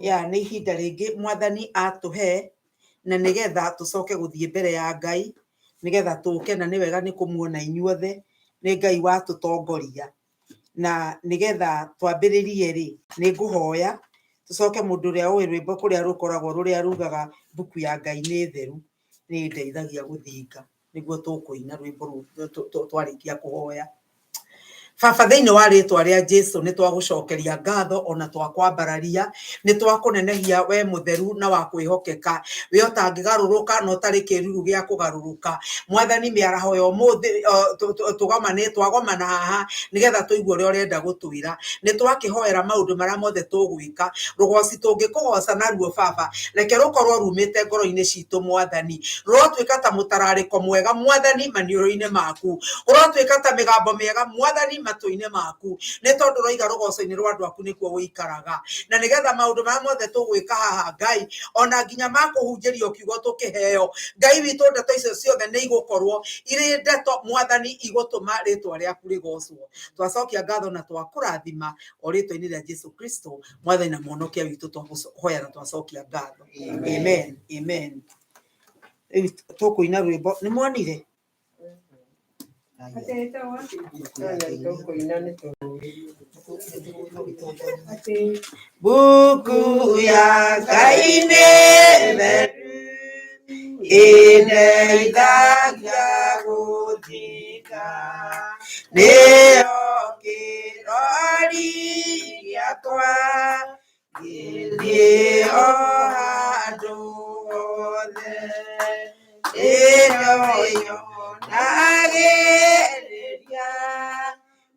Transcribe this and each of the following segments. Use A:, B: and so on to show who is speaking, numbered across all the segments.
A: Ya nĩ ihinda rĩngĩ mwathani atũhe na nĩgetha tũcoke gũthiĩ mbere ya Ngai, nĩgetha tũke, na nĩ wega nĩ kũmuona inyuothe, nĩ Ngai watũtongoria. Na nĩgetha twambĩrĩrie rĩ, nĩ ngũhoya tũcoke mũndũ ũrĩa ũĩ rwĩmbo kũrĩa rũkoragwo rũrĩa rugaga mbuku ya Ngai nĩ theru, nĩ ĩndeithagia gũthinga, nĩguo tũkũina rwĩmbo rũu twarĩkia kũhoya. Baba, thĩinĩ wa rĩtwa rĩa Jesu nĩ twagũcokeria ngatho ona twakwambararia, nĩ twakũnenehia we mũtheru na wa kwĩhokeka, we ũtangĩgarũrũka na ũtarĩ kĩruru gĩa kũgarũrũka. Mwathani, mĩaraho ya ũmũthĩ tũgomane, twagomana haha nĩgetha tũigue ũrĩa ũrenda gũtwĩra. Nĩ twakĩhoera maũndũ marĩa mothe tũgwĩka, rũgoci tũngĩkũgoca naruo Baba, reke rũkorwo rumĩte ngoro-inĩ citũ Mwathani. Rũrotuĩka ta mũtararĩko mwega Mwathani maniũrũ-inĩ maku, ũrotuĩka ta mĩgambo mĩega Mwathani matũ-inĩ maku, nĩ tondũ ũroiga rũgoco-inĩ rwa andũ aku nĩkuo ũikaraga. Na nĩgetha maũndũ marĩa mothe tũgwĩka haha Ngai, ona nginya ma kũhunjĩrio kiugo tũkĩheo Ngai witũ, ndeto icio ciothe nĩ igũkorwo irĩ ndeto Mwathani igũtũma rĩtwa rĩaku rĩgocwo. Twacokia ngatho na twakũrathima o rĩtwa-inĩ rĩa Jesu Kristo Mwathani na Mũhonokia witũ, twakũhoya na twacokia ngatho. Amen, amen. Rĩu tũkũina rwĩmbo nĩ mwonire. Mbuku ya Ngai nĩ theru, ĩndeithagia gũthinga, nĩyo kĩrori gĩakwa gĩthiĩ o handũ hothe. Ĩno yonagĩrĩria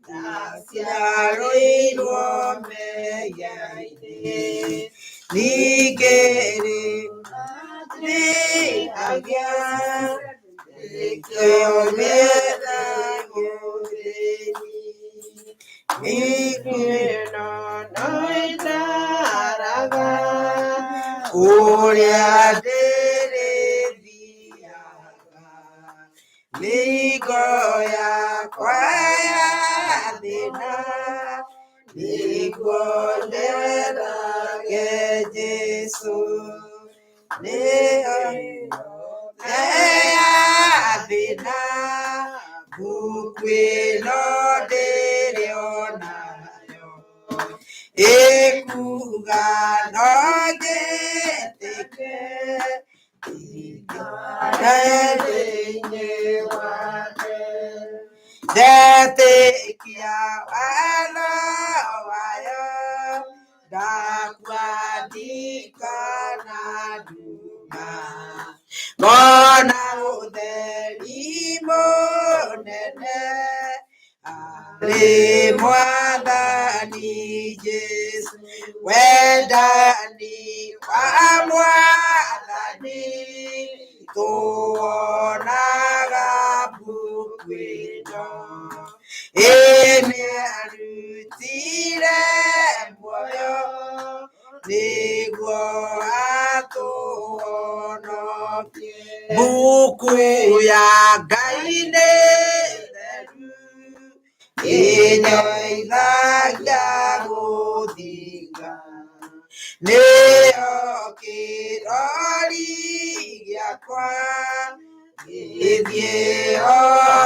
A: ndaciarĩirwo mehia-inĩ, ningĩ rĩ ndĩhagia nĩkĩo nyendagwo thĩinĩ. Ningĩ no ĩndaraga kũrĩa ndĩrĩthiaga, mĩrigo yakwa ya thĩna, nĩguo nyendage Jesũ. Nĩyo ya thĩna, mbuku ĩno ndĩrĩ onayo, ĩkuga no njĩtĩke ndikare thĩinĩ wake. Ndetĩkia watho wayo, ndakua ndikana nduma, ngona ũtheri mũnene harĩ Mwathani Jesũ. Wendani wa Mwathani tũwonaga mbuku ĩno, ĩ nĩarutire muoyo nĩguo atũhonokie. Mbuku ya Ngai nĩ theru, ĩndeithagia gũthinga, nĩyo kĩrori gĩakwa gĩthiĩ o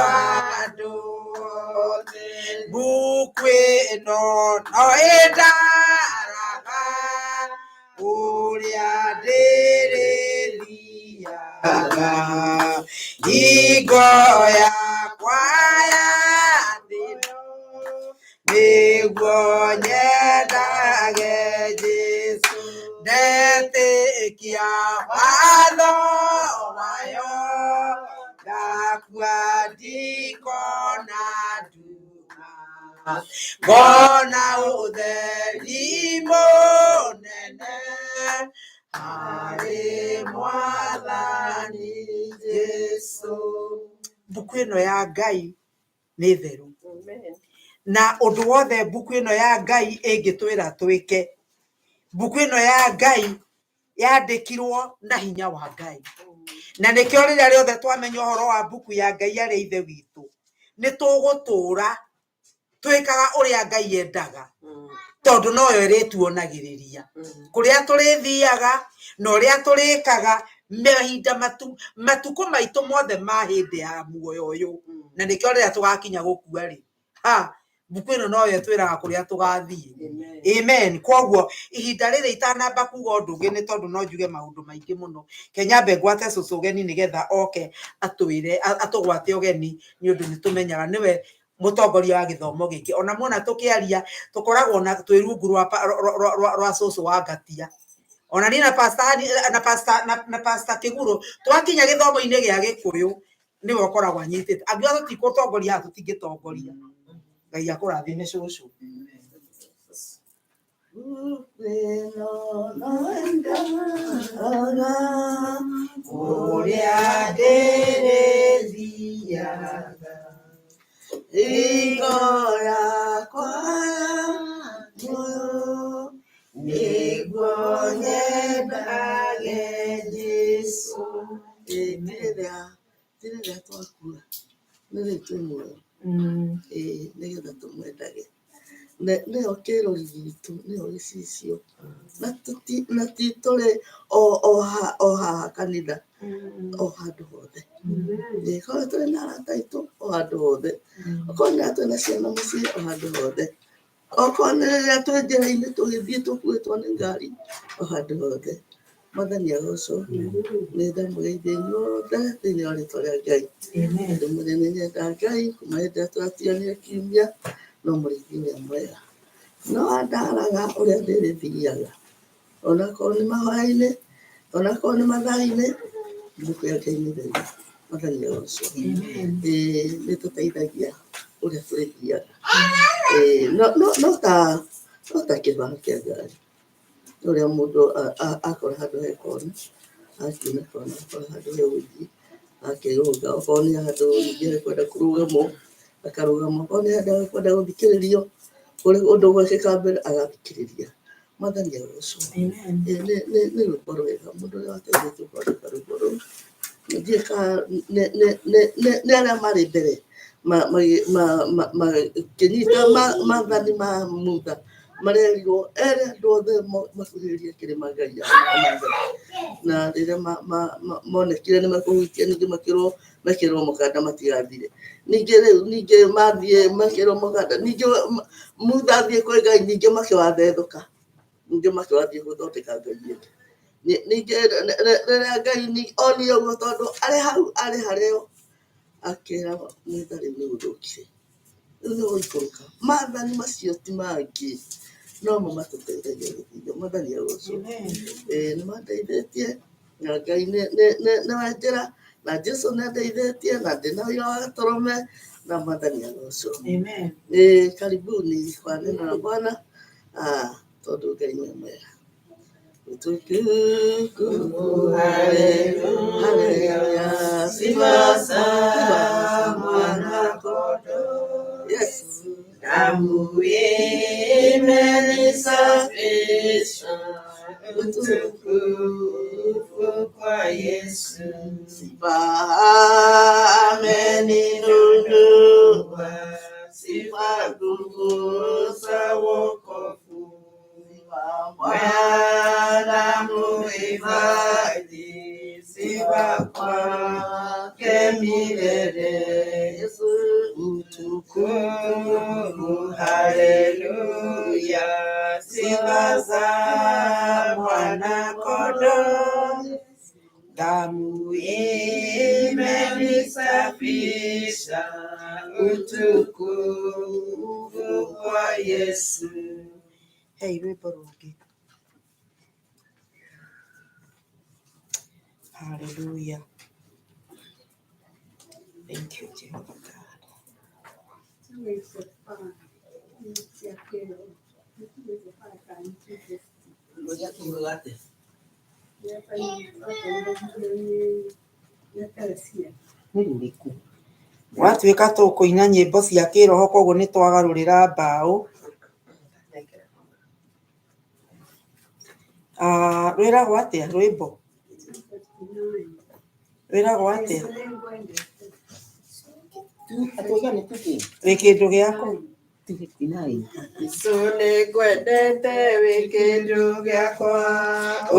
A: handũ hothe. Mbuku ĩno no ĩndaraga ũrĩa ndĩrĩthiaga, hingo yakwa ya thĩna, nĩguo nyendage Jesũ. Ndetĩkia watho wayo, ndakua ndikona nduma, ngona ũtheri mũnene harĩ Mwathani Jesũ. Mbuku ĩno ya Ngai nĩ theru, na ũndũ wothe mbuku ĩno ya Ngai ĩngĩtwĩra twĩke, mbuku ĩno ya Ngai yandĩkirwo na hinya wa Ngai. Na nĩkĩo rĩrĩa rĩothe twamenya ũhoro wa mbuku ya Ngai arĩ ithe witũ, nĩ tũgũtũra twĩkaga ũrĩa Ngai endaga. Tondu noyo ĩrĩtuonagĩrĩria kũrĩa tũrĩthiaga na ũrĩa tũrĩkaga mahinda matukũ maitũ mothe ma hĩndĩ ya muoyo ũyũ. Na nĩkĩo rĩrĩa tũgakinya gũkua rĩ, ha mbuku ĩno noyo ĩtwĩraga kũrĩa tũgathiĩ. Amen. Koguo ihinda rĩrĩ itanamba kuga ũndũ ũngĩ, nĩ tondũ no njuge maũndũ maingĩ mũno, ke nyambe ngwate cũcũ ũgeni nĩgetha oke atwĩre, atũgwate ũgeni, nĩ ũndũ nĩ tũmenyaga nĩwe mũtongoria wa gĩthomo gĩkĩ. Ona muona tũkĩaria tũkoragwo na twĩ rungu rwa cũcũ wa Ngatia. Ona niĩ na pastor na pastor na pastor Kĩgurũ twakinya gĩthomo-inĩ gĩa Gĩkũyũ nĩwe ũkoragwo anyitĩte. Angiuga tũtikũtongoria haha, tũtingĩtongoria. Ngai akũrathime cũcũ. Ũrĩa ndĩrĩthiaga hingo yakwa muoyo, nĩguo nyendage Jesũ.
B: Ĩĩ, nĩ rĩrĩa twakua, nĩ rĩu twĩ muoyo. Ĩĩ, nĩgetha tũmwendage. Nĩyo kĩrori gitũ, nĩyo gĩcicio. Na ti tũrĩ o haha kanitha, o handũ hothe. Ĩĩ, korwo tũrĩ na arata aitũ, o handũ hothe. Okorwo nĩ rĩrĩa twĩna ciana mũciĩ, o handũ hothe. Okorwo nĩ rĩrĩa twĩ njĩra-inĩ tũgĩthiĩ tũkuĩtwo nĩ ngari, o handũ hothe. Mwathani agocwo. Nĩ ndamũgeithia inyuothe thĩinĩ wa rĩtwa rĩa Ngai. Ndĩmwĩre nĩ nyenda Ngai kuma hĩndĩ ĩrĩa tũratiganire kiumia, no mũrĩithi ũrĩa mwega. No andaraga ũrĩa ndĩrĩthiaga. Onakorwo nĩ mahoya-inĩ, onakorwo nĩ mathaa-inĩ, mbuku ya Ngai nĩ theru. Mwathani agocwo. Ĩĩ, nĩ tũteithagia ũrĩa tũrĩthiaga. Ĩĩ, no ta kĩbaũ kĩa ngari. Ũrĩa mũndũ akora handũ he kona, akiuna kona, akora handũ he gũthiĩ, akĩrũnga. Okorwo nĩ handũ ningĩ hekwenda kũrũgamwo, akarũgama. Okorwo nĩ handũ hekwenda gũthikĩrĩrio, kũrĩ ũndũ gwekĩka mbere, agathikĩrĩria. Mwathani agocwo. Ĩĩ, nĩ rwĩmbo rwega. Mũndũ ũrĩa wateithĩtie kwandĩka rwĩmbo rũu, ndiũĩ kana nĩ arĩa marĩ mbere makĩnyita maathani ma Mutha marerirwo ere andũ othe makuhĩrĩrie kĩrĩma Ngai amathani. Na rĩrĩa monekire nĩ mekũhutia, ningĩ makĩrwo mekĩrwo mũkanda matigathire. Ningĩ rĩu ningĩ mathiĩ mekĩrwo mũkanda, ningĩ Mutha athiĩ kwĩ Ngai, ningĩ makĩwathethũka, ningĩ makĩwathiĩ gũthondeka ngai ĩngĩ. Ningĩ rĩrĩa Ngai onire ũguo, tondũ arĩ hau arĩ harĩo, akĩra Mutha, rĩu nĩ gũthũkire, rĩu nĩ gũikũrũka. Maathani macio ti mangĩ, no mo matũteithagia gũthiĩ. Mwathani agocwo. Ĩĩ, nĩ mandeithĩtie na Ngai nĩwe njĩra, na Jesu nĩ andeithĩtie na ndĩna ũira wa gatũrũme, na Mwathani agocwo. Ĩĩ, karibuni kwa neno la Bwana, tondũ Ngai nĩ mwega. Utukufu, haleluya,
A: sifa za mwana kondoo.
B: Yes.
A: Damu imenisafisha, utukufu kwa Yesu.
B: Sifa.
A: Ameninunua, sifa nguvu za wokovu.
B: Sifa.
A: Bwana muhifadhi, sifa kwake milele.
B: Yesu.
A: Utukufu, haleluya, sifa za mwana kondoo. Damu imenisafisha, utukufu kwa Yesu. Hey, rwĩmbo rũngĩ. Hallelujah. Thank you, Jehovah God.
B: Ngoja kiuga atĩa?
A: Nĩ rũrĩkũ? Gwatuĩka tũkũina nyĩmbo cia kĩroho, koguo nĩ twagarũrĩra mbaũ. Ah, rwĩragwo atĩa rwĩmbo? Rwĩragwo atĩa?
B: Atũiga nĩ tũkĩ?
A: Wĩ kĩndũ gĩaku. Jesũ nĩngwendete wĩ kĩndũ gĩakwa,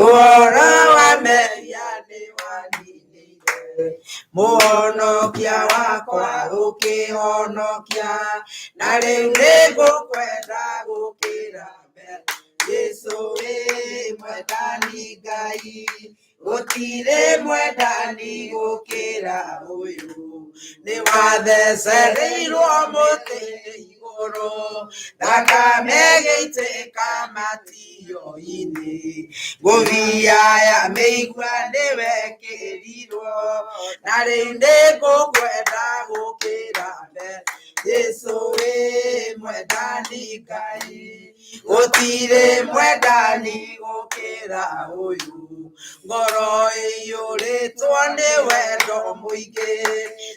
A: ũhoro wa mehia nĩwaninĩire, mũhonokia wakwa ũkĩhonokia, na rĩu nĩngũkwenda gũkĩra mbere. Jesũ wĩ mwendani Ngai, gũtirĩ mwendani gũkĩra ũyũ, nĩwathecereirwo mũtĩ-inĩ igũrũ, thakame ĩgĩitĩka matio-inĩ, ngũbia ya mĩigua nĩwekĩrirwo, na rĩu nĩngũkwenda gũkĩra mbere. Jesũ wĩ mwendani Ngai, gũtirĩ mwendani gũkĩra ũyũ, ngoro ĩiyũrĩtwo nĩ wendo mũingĩ,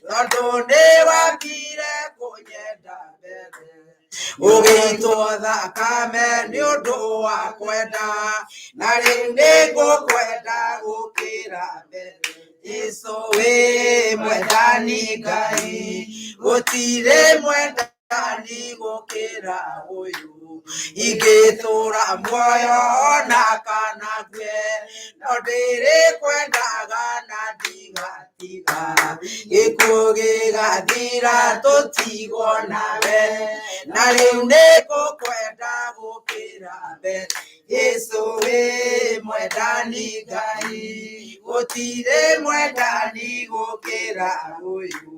A: tondũ nĩwambire kũnyenda mbere, ũgĩitwo thakame nĩ ũndũ wa kwenda, na rĩu nĩngũkwenda gũkĩra mbere. Jesũ wĩ mwendani Ngai, gũtirĩ mwendani gũkĩra ũyũ, ingĩtũra muoyo ona kana ngue, no ndĩrĩkwendaga na ndigatiga, gĩkuũ gĩgathira tũtigwo nawe, na rĩu nĩngũkwenda gũkĩra mbere. Jesũ wĩ mwendani Ngai, gũtirĩ mwendani gũkĩra ũyũ,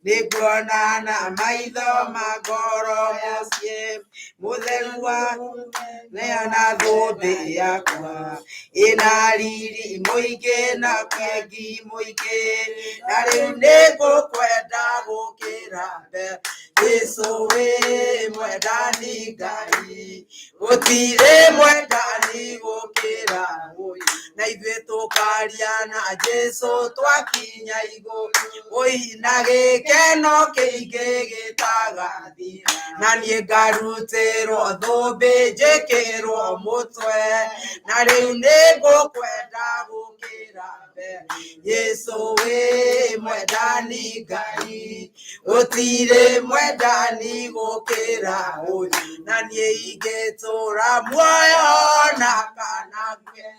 A: nĩnguona na maitho ma ngoro mũciĩ mũtheru wa neana thũmbĩ yakwa, ĩna riri mũingĩ na kĩengi mũingĩ, na rĩu nĩngũkwenda gũkĩra mbere. Jesũ wĩ mwendani Ngai, gũtirĩ mwendani gũkĩra ũyũ, na ithuĩ tũkaria na Jesũ twakinya igũrũ, oi na gĩkeno kĩingĩ gĩtagathira, na niĩ ngarutĩrwo thũmbĩ njĩkĩrwo mũtwe, na rĩu nĩngũkwenda gũkĩra mbere. Jesũ wĩ mwendani Ngai, gũtirĩ mwendani gũkĩra ũyũ, na niĩ ingĩtũra muoyo na kana ngue,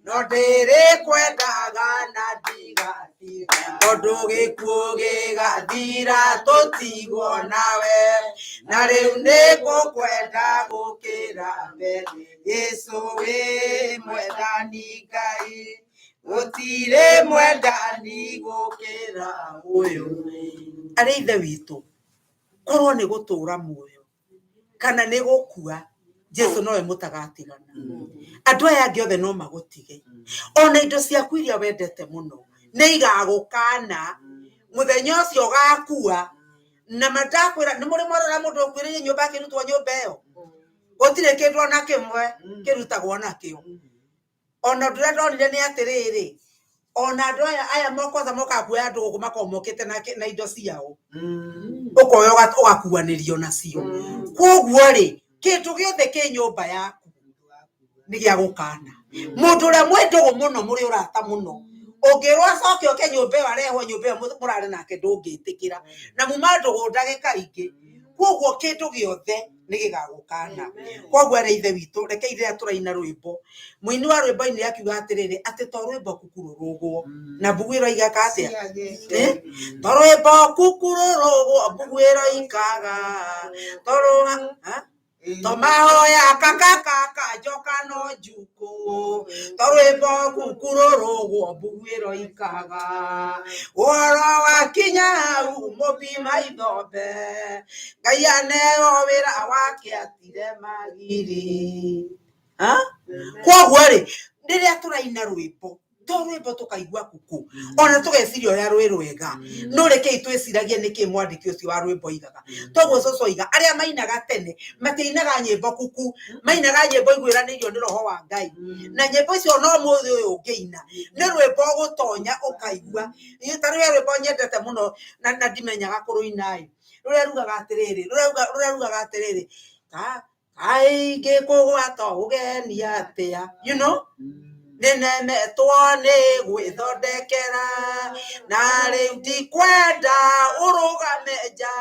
A: no ndĩrĩkwendaga na ndigatiga, tondũ gĩkuũ gĩgathira tũtigwo nawe, na rĩu nĩngũkwenda gũkĩra mbere. Jesũ wĩ mwendani Ngai, gũtirĩ mwendani gũkĩra ũyũ. Arĩ ithe witũ, korwo nĩ gũtũra muoyo kana nĩ gũkua, Jesũ nowe mũtagatigana. Andũ aya angĩ othe no magũtige, ona indo ciaku iria wendete mũno nĩ igagũkana mũthenya ũcio ũgakua. Na mandakwĩra nĩ mũrĩ mwarora mũndũ ũkuĩrĩire nyũmba akĩrutwo nyũmba ĩyo, gũtirĩ kĩndũ ona kĩmwe kĩrutagwo nakĩo. Ona ũndũ ũrĩa ndonire nĩ atĩrĩrĩ, ona andũ aya aya kwanza mokaga kuoya andũ gũkũ makoragwo mokĩte na indo ciao, ũkoya ũgakuanĩrio nacio. Koguo rĩ, kĩndũ gĩothe kĩ nyũmba yaku nĩ gĩa gũkana. Mũndũ ũrĩa mwĩ ndũgũ mũno, mũrĩ ũrata mũno, ũngĩrwo acoke oke nyũmba ĩyo arehwo nyũmba ĩyo mũrarĩ nake, ndũngĩtĩkĩra, na muma ndũgũ ndagĩka ingĩ. Koguo kĩndũ gĩothe nĩ gĩgagũkana. Koguo arĩ ithe witũ, reke rĩrĩa tũraina rwĩmbo, mũini wa rwĩmbo ainire akiuga atĩrĩrĩ, atĩ to rwĩmbo kukurũrũgwo na mbugu ĩroigaka atĩa? To rwĩmbo kukurũrũgwo mbugu ĩroikaga, to to mahoya kakakaka njoka no njukũ, to rwĩmbo kukurũrũgwo mbugu ĩroikaga, ũhoro wakinya hau mũpima ithombe, Ngai aneo wĩra wake atire magiri. Koguo rĩ, rĩrĩa tũraina rwĩmbo, to rwĩmbo tũkaigua kuku, ona tũgeciria ũrĩa rwĩ rwega, no rekei twĩciragie nĩkĩ mwandĩki ũcio wa rwĩmbo oigaga. Toguo cũcũ oiga, arĩa mainaga tene matiainaga nyĩmbo kuku, mainaga nyĩmbo iguĩranĩirio nĩ roho wa Ngai, na nyĩmbo icio no mũthĩ ũyũ ũngĩina nĩ rwĩmbo ũgũtonya ũkaigua. Niĩ ta rũrĩa rwĩmbo nyendete mũno na ndimenyaga kũrũina-ĩ, rũrĩa rugaga atĩrĩrĩ, rũrĩa rugaga atĩrĩrĩ, kaĩ ingĩkũgwata ũgeni atĩa, you know, nĩnemetwo nĩ gwĩthondekera, na rĩu ndikwenda ũrũgame nja,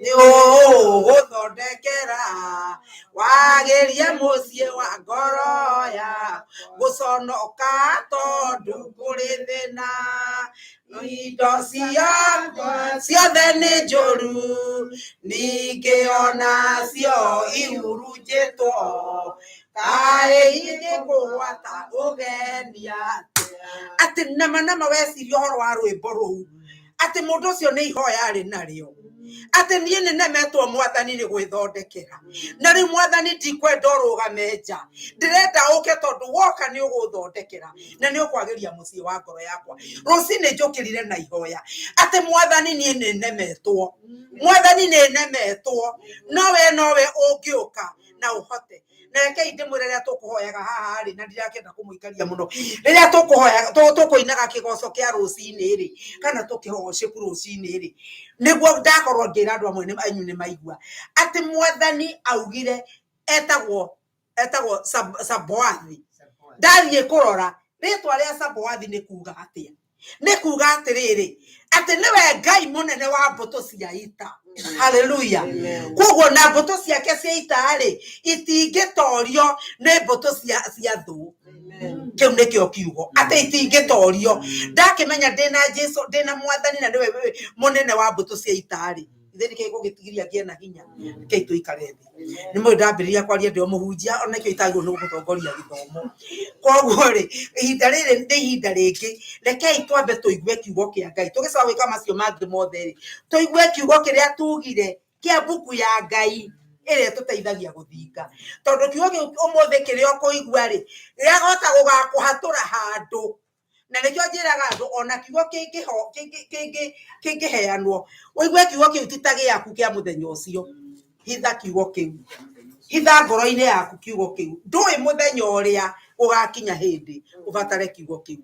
A: Nĩ ũgũthondekera wagĩrie mũciĩ wa ngoro ya gũconoka tondũ kũrĩ thĩna indo ciakwa ciothe nĩ njũru ningĩ onacio ihurunjĩtwo kaĩ ingĩkũgwata ũgeni atĩa. Atĩ nama nama weciria ũhoro wa rwĩmbo rũu atĩ mũndũ ũcio nĩ ihoya arĩ narĩo atĩ niĩ nĩ nemetwo mwathani nĩ gwĩthondekera na rĩu mwathani ndikwenda ũrũgame nja ndĩrenda ũke tondũ woka nĩ ũgũthondekera na nĩ ũkwagĩria mũciĩ wa ngoro yakwa. Rũcinĩ njũkĩrire na ihoya atĩ mwathani niĩ nĩ nemetwo, mwathani nĩ nemetwo, nowe nowe ũngĩũka na ũhote. Na rekei ndĩmwĩre rĩrĩa tũkũhoyaga haha rĩ, na ndirakĩenda kũmũikaria mũno, rĩrĩa tũkũhoya tũkũinaga kĩgoco kĩa rũcinĩ rĩ, kana tũkĩworship rũcinĩ rĩ, nĩguo ndakorwo ngĩra andũ amwe anyu nĩ maigua atĩ mwathani augire etagwo etagwo Saboathi. Ndathiĩ kũrora rĩtwa rĩa Saboathi nĩ kuga atĩa? Nĩ kuga atĩrĩrĩ atĩ nĩwe Ngai mũnene wa mbũtũ cia ita. Haleluya. Koguo na mbũtũ ciake cia ita rĩ itingĩtorio nĩ mbũtũ cia thũ. Kĩu nĩkĩo kiugo atĩ itingĩtorio. Ndakĩmenya ndĩna Jesu, ndĩna mwathani na nĩwe mũnene wa mbũtũ cia ita rĩ, ithe nĩkĩo gĩgũgĩtigiria ngĩe na hinya. Rekei tũikare thĩ. Nĩ mũĩ ndambĩrĩria kwaria ndĩ o mũhunjia ona nĩkĩo itagĩrĩirwo nĩ gũtongoria gĩthomo. Koguo rĩ, ihinda rĩrĩ nĩ ihinda rĩngĩ, rekei twambe tũigue kiugo kĩa Ngai. Tũgĩcoka gwĩka macio mangĩ mothe rĩ, tũigue kiugo kĩrĩa tugire kĩa mbuku ya Ngai ĩrĩa ĩtũteithagia gũthinga. Tondũ kiugo kĩu ũmũthĩ kĩrĩa ũkũigua rĩ, gĩahota gũgakũhatũra handũ. Na nĩkĩo njĩraga andũ ona kiugo kĩngĩheanwo, ũigue kiugo kĩu ti ta gĩaku kĩa mũthenya ũcio. Hitha kiugo kĩu, hitha ngoro-inĩ yaku kiugo kĩu. Ndũĩ mũthenya ũrĩa ũgakinya hĩndĩ ũbatare kiugo kĩu.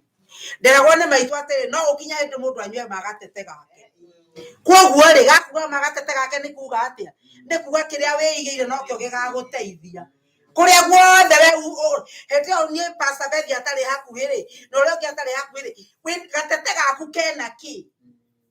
A: Nderagwo nĩ maitũ atĩrĩ, no ũkinye hĩndĩ mũndũ anyue magatete gake. Koguo rĩ, gakuga magatete gake nĩ kuga atĩa? Nĩ kuga kĩrĩa wĩigĩire nokĩo gĩgagũteithia. Kũrĩa guothe we hĩndĩ ĩyo niĩ Pastor Bethi atarĩ hakuhĩ rĩ, na ũrĩa ũngĩ atarĩ hakuhĩ rĩ, gatete gaku kena kĩ?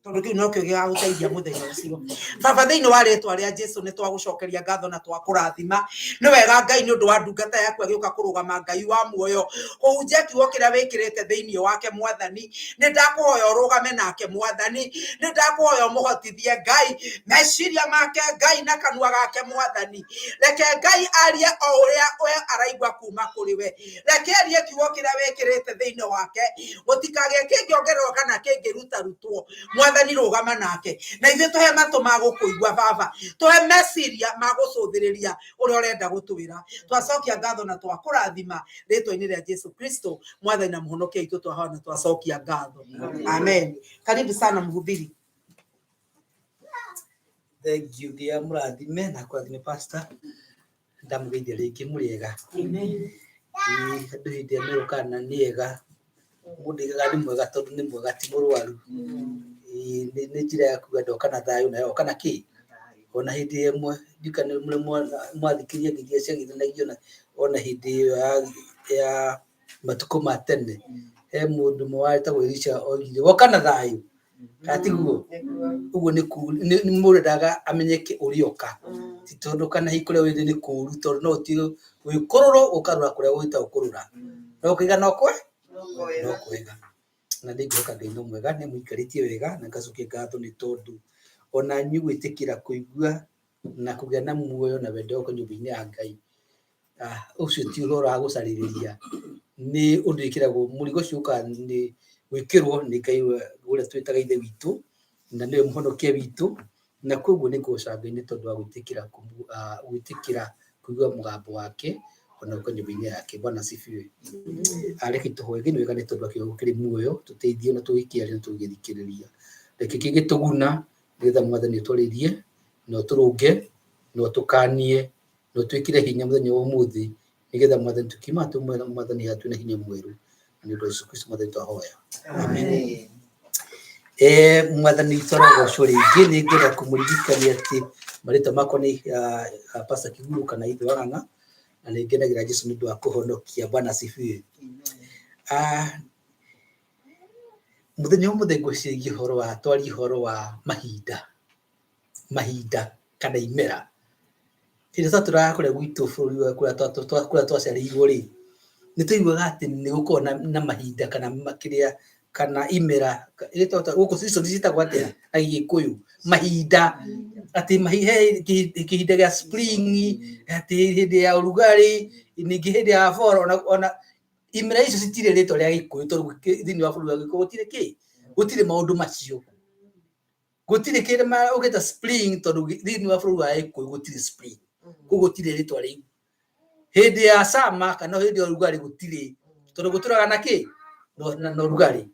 A: Tondũ kĩu nokĩo gĩgagũteithia mũthenya ũcio. Baba, thĩinĩ wa rĩtwa rĩa Jesu nĩ twagũcokeria ngatho na twakũrathima. Nĩ wega Ngai nĩ ũndũ wa ndungata yaku agĩũka kũrũgama Ngai wa muoyo kũhunjia kiugo kĩrĩa wĩkĩrĩte thĩinĩ wake mwathani. Nĩ ndakũhoya ũrũgame nake mwathani, nĩ ndakũhoya ũmũhotithie Ngai meciria make Ngai na kanua gake mwathani. Reke Ngai arie o ũrĩa we araigua kuma kũrĩ we. Reke arie kiugo kĩrĩa wĩkĩrĩte thĩinĩ wake, gũtikagĩe kĩngĩongererwo kana kĩngĩrutarutwo. Mwathani rũgama nake na ithuĩ tũhe matũ ma gũkũigua Baba, tũhe meciria ma gũcũthĩrĩria ũrĩa ũrenda gũtwĩra. Twacokia ngatho na twakũrathima rĩtwa-inĩ rĩa Jesu Kristo mwathani na mũhonokia witũ, twahoya na twacokia ngatho. Amen. Karibu sana mhubiri.
C: Thank you ngia mũrathime na kũrathime pastor. Ndamũgeithia rĩngĩ mũrĩ ega.
A: Amen.
C: Andũ hĩndĩ ĩrĩa merwo kana nĩ ega, mũndũ aigaga nĩ mwega tondũ nĩ mwega ti mũrwaru. Nĩ njĩra ya kuga ndoka na thayũ na yoka na kĩ. Ona hĩndĩ ĩmwe ndiũĩ kana nĩ mwathikĩrĩria ngeithi iria ciageithanagio ona hĩndĩ ĩyo ya matukũ ma tene. He mũndũ ũmwe wetagwo Elisha oigire woka na thayũ. Kana tiguo? Ũguo nĩ mũndũ endaga amenyeke ũrĩa oka. Ti tondũ kana hihi kũrĩa wĩrĩ nĩ kũũru tondũ no ũtige gwĩkũrũrwo ũkarora kũrĩa gwĩtagwo kũrũra. No ũkaiga no no kwega. Na nĩ ngwĩhoka Ngai no mwega, nĩ amũikarĩtie wega na ngacokia ngatho nĩ tondũ ona inyuĩ gwĩtĩkĩra kũigua na kũgĩa na muoyo na wendo wa gũka nyũmba-inĩ ya Ngai. Ũcio ti ũhoro wa gũcarĩrĩria, nĩ ũndũ wĩkĩragwo mũrigo ũcio ũkaga nĩ gwĩkĩrwo nĩ Ngai ũrĩa twĩtaga ithe witũ na nĩwe mũhonokia witũ, na koguo nĩ ngũgoca Ngai nĩ tondũ wa gwĩtĩkĩra kũigua mũgambo wake ona gũka nyũmba-inĩ yake. Bwana asifiwe. Reke tũhoe. Ngai nĩ wega nĩ tondũ wa kiugo kĩrĩ muoyo, tũteithie na tũgĩkĩaria na tũgĩgĩthikĩrĩria. Reke kĩngĩtũguna nĩgetha mwathani ũtwarĩrie na ũtũrũnge na ũtũkanie na ũtwĩkĩre hinya mũthenya wa ũmũthĩ nĩgetha mwathani tũkiuma tumwe mwathani haha twĩna hinya mwerũ. Na nĩ ũndũ wa Jesũ Kristo mwathani twahoya. Amen. Mwathani witũ arogocwo rĩngĩ. Nĩ ngwenda kũmũririkania atĩ marĩtwa makwa nĩ Pastor Kiguru kana Ithe wa Ng'ang'a, na nĩ ngenagĩra Jesũ nĩ ũndũ wa kũhonokia. Bwana asifiwe. Mũthenya wa ũmũthĩ ngwĩciria ũhoro wa twarie ũhoro wa mahinda. Mahinda kana imera. Hĩndĩ ĩrĩa twatũraga kũrĩa gwitũ bũrũri wa kũrĩa twaciarĩirwo rĩ, nĩ twaiguaga atĩ nĩ gũkoragwo na mahinda kana kĩrĩa kana imera gũkũ season ciĩtagwo atĩa na Gĩkũyũ? Mahinda, atĩ he kĩhinda gĩa spring, atĩ hĩndĩ ya ũrugarĩ, ningĩ hĩndĩ ya fall, ona imera icio citirĩ rĩtwa rĩa Gĩkũyũ tondũ thĩinĩ wa bũrũri wa Gĩkũyũ gũtirĩ kĩ? Gũtirĩ maũndũ macio. Gũtirĩ kĩrĩma ũgĩta spring tondũ thĩinĩ wa bũrũri wa Gĩkũyũ gũtirĩ spring, koguo gũtirĩ rĩtwa rĩu. Hĩndĩ ya summer kana hĩndĩ ya ũrugarĩ gũtirĩ, tondũ gũtũraga na kĩ? Na ũrugarĩ.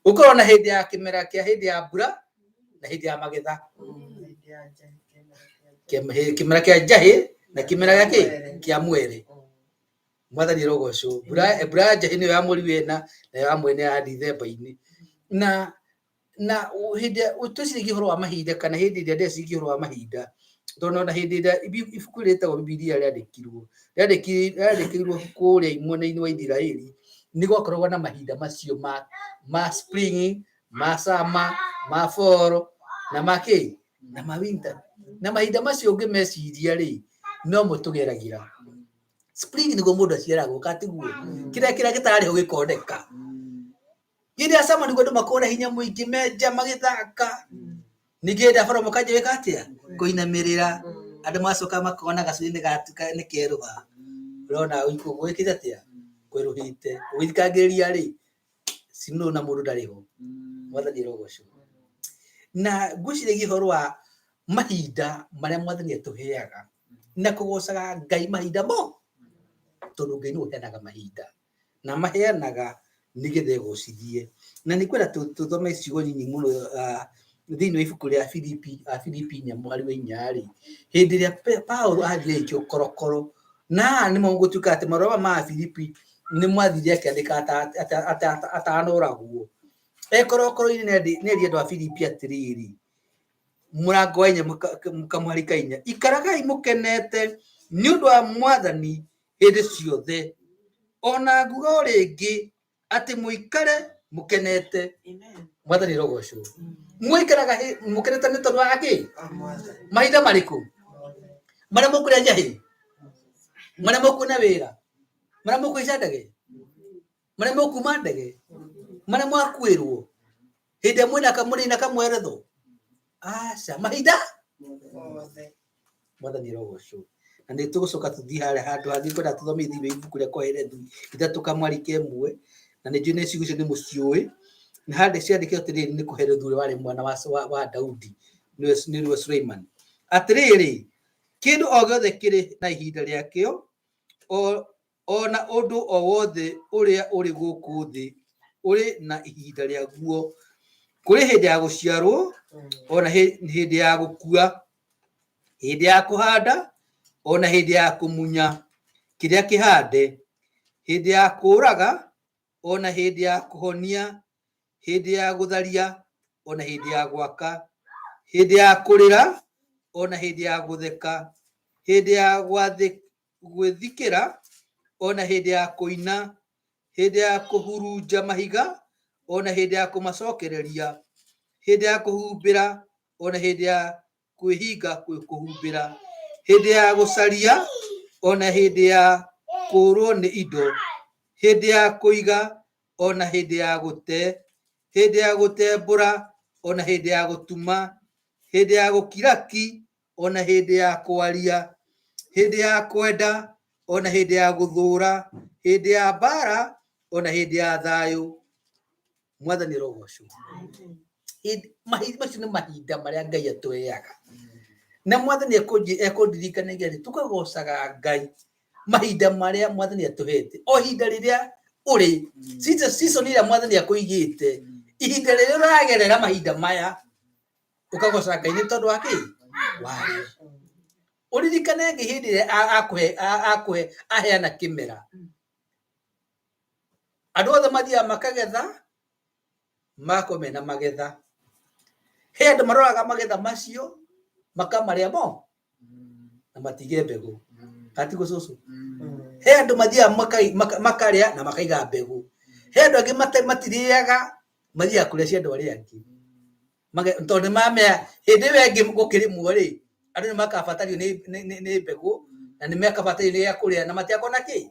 C: Gũkoragwo na hĩndĩ ya kĩmera kĩa hĩndĩ ya mbura na hĩndĩ ya magetha. Kĩmera kĩa njahĩ na kĩmera gĩa kĩ? Kĩa mwere. Mwathani arogocwo. Mbura ya njahĩ nĩyo ya mweri wena na ya mwere ya Dithemba-inĩ. Na hĩndĩ twĩciragia ũhoro wa mahinda kana hĩndĩ ĩrĩa ndeciragia ũhoro wa mahinda, tondũ ona hĩndĩ ĩrĩa ibuku rĩtagwo Bibilia rĩandĩkirwo, rĩandĩkirwo kũrĩa mwena-inĩ wa Ithiraĩri, nĩ gwakoragwo na mahinda macio ma spring, ma summer, ma fall na ma kĩ? Na ma winter. Na mahinda macio ũngĩmeciria rĩ, nomo tũgeragĩra. Spring nĩguo mũndũ aciaragwo, ka tiguo? Kĩrĩa gĩtarĩ ho gĩkoneka. Hĩndĩ ya summer nĩguo andũ makoragwo na hinya mũingĩ menja magĩthaka. Ningĩ hĩndĩ ya fall mũkanjia gwĩka atĩa? Kũinamĩrĩra. Andũ magacoka makona gacui nĩ kerũha. Ũrona gwĩkĩte atĩa? Kwerũhĩte. Ũgĩthikagĩrĩria rĩ, snow na mũndũ ndarĩ ho. Mwathani arogocwo. Na ngwĩciragia ũhoro wa mahinda marĩa Mwathani atũheaga na kũgocaga Ngai mahinda mo, tondũ Ngai nĩwe ũheanaga mahinda na maheanaga nĩgetha ĩgocithie. Na nĩ ngwenda tũthome ciugo nyinyi mũno thĩinĩ wa ibuku rĩa Filipi, Afilipi 4 mũhari wa 4 rĩ, hĩndĩ ĩrĩa Paulo athire aikio korokoro, na haha nĩmo gũtuĩka atĩ marũa maya ma Afilipi nĩ mwathire akĩandĩka atanoragwo. E korokoro-inĩ nĩ erire andũ a Filipi atĩrĩrĩ, mũrango wa 4 kamũhari ka 4, ikaragai mũkenete nĩ ũndũ wa Mwathani hĩndĩ ciothe. Ona nguga o rĩngĩ atĩ mũikare mũkenete. Mwathani arogocwo. Mũikaraga mũkenete nĩ tondũ wa kĩ? Mahinda marĩkũ? Marĩa mũkũrĩa njahĩ? Marĩa mũkuona wĩra? Marĩa mũkũhaica ndege? Marĩa mũkuma ndege? Marĩa mwakuĩrwo? Hĩndĩ ĩrĩa mwĩna mũrĩ na kamweretho? Aca, mahinda Mwathani arogocwo. Na nĩ tũgũcoka tũthiĩ harĩa handũ hangĩ kwenda tũthome thĩinĩ wa ibuku rĩa Kohelethu 3 kamwari ka 1, na nĩ njũĩ nĩ ciugo icio nĩ mũciũĩ. Na handĩ ciandĩkĩtwo atĩrĩrĩ, nĩ Kohelethu ũrĩa warĩ mwana wa Daudi, nĩwe Suleiman. Atĩrĩrĩ, kĩndũ o gĩothe kĩrĩ na ihinda rĩakĩo, o na ũndũ o wothe ũrĩa ũrĩ gũkũ thĩ ũrĩ na ihinda rĩaguo. Kũrĩ hĩndĩ ya gũciarwo, o na hĩndĩ ya gũkua, hĩndĩ ya kũhanda, o na hĩndĩ ya kũmunya kĩrĩa kĩhande, hĩndĩ ya kũũraga, o na hĩndĩ ya kũhonia, hĩndĩ ya gũtharia, o na hĩndĩ ya gwaka, hĩndĩ ya kũrĩra, o na hĩndĩ ya gũtheka, hĩndĩ ya gwĩthikĩra, o na hĩndĩ ya kũina, hĩndĩ ya kũhurunja mahiga, o na hĩndĩ ya kũmacokereria, hĩndĩ ya kũhumbĩra, o na hĩndĩ ya kwĩhinga kũhumbĩra, hĩndĩ ya gũcaria, o na hĩndĩ ya kũũrwo nĩ indo, hĩndĩ ya kũiga, o na hĩndĩ ya gũte, hĩndĩ ya gũtembũra, o na hĩndĩ ya gũtuma, hĩndĩ ya gũkira ki, o na hĩndĩ ya kwaria, hĩndĩ ya kwenda, o na hĩndĩ ya gũthũũra, hĩndĩ ya mbaara, o na hĩndĩ ya thayũ. Mwathani arogocwo. Macio nĩ mahinda marĩa Ngai atũheaga. Na Mwathani ekũndirikanagia atĩ tũkagocaga Ngai mahinda marĩa Mwathani atũhete, o ihinda rĩrĩa ũrĩ, season ĩrĩa Mwathani akũigĩte, ihinda rĩrĩa ũragerera mahinda maya, ũkagoca Ngai nĩ tondũ wa kĩ? Warĩo. Ũririkane Ngai hĩndĩ ĩrĩa akũhe aheana kĩmera. Andũ othe mathiaga makagetha, magakorwo mena magetha. He andũ maroraga magetha macio, makamarĩa mo, na matige mbegũ. Kana tiguo cũcũ? He andũ mathiaga makarĩa na makaiga mbegũ. He andũ angĩ matirĩaga, mathiaga kũrĩa cia andũ arĩa angĩ. Tondũ nĩ mamenya hĩndĩ ĩyo ĩngĩ gũkĩrĩmwo rĩ, andũ nĩ makabatario nĩ mbegũ na nĩ makabatario nĩ gĩa kũrĩa na matiakona kĩ.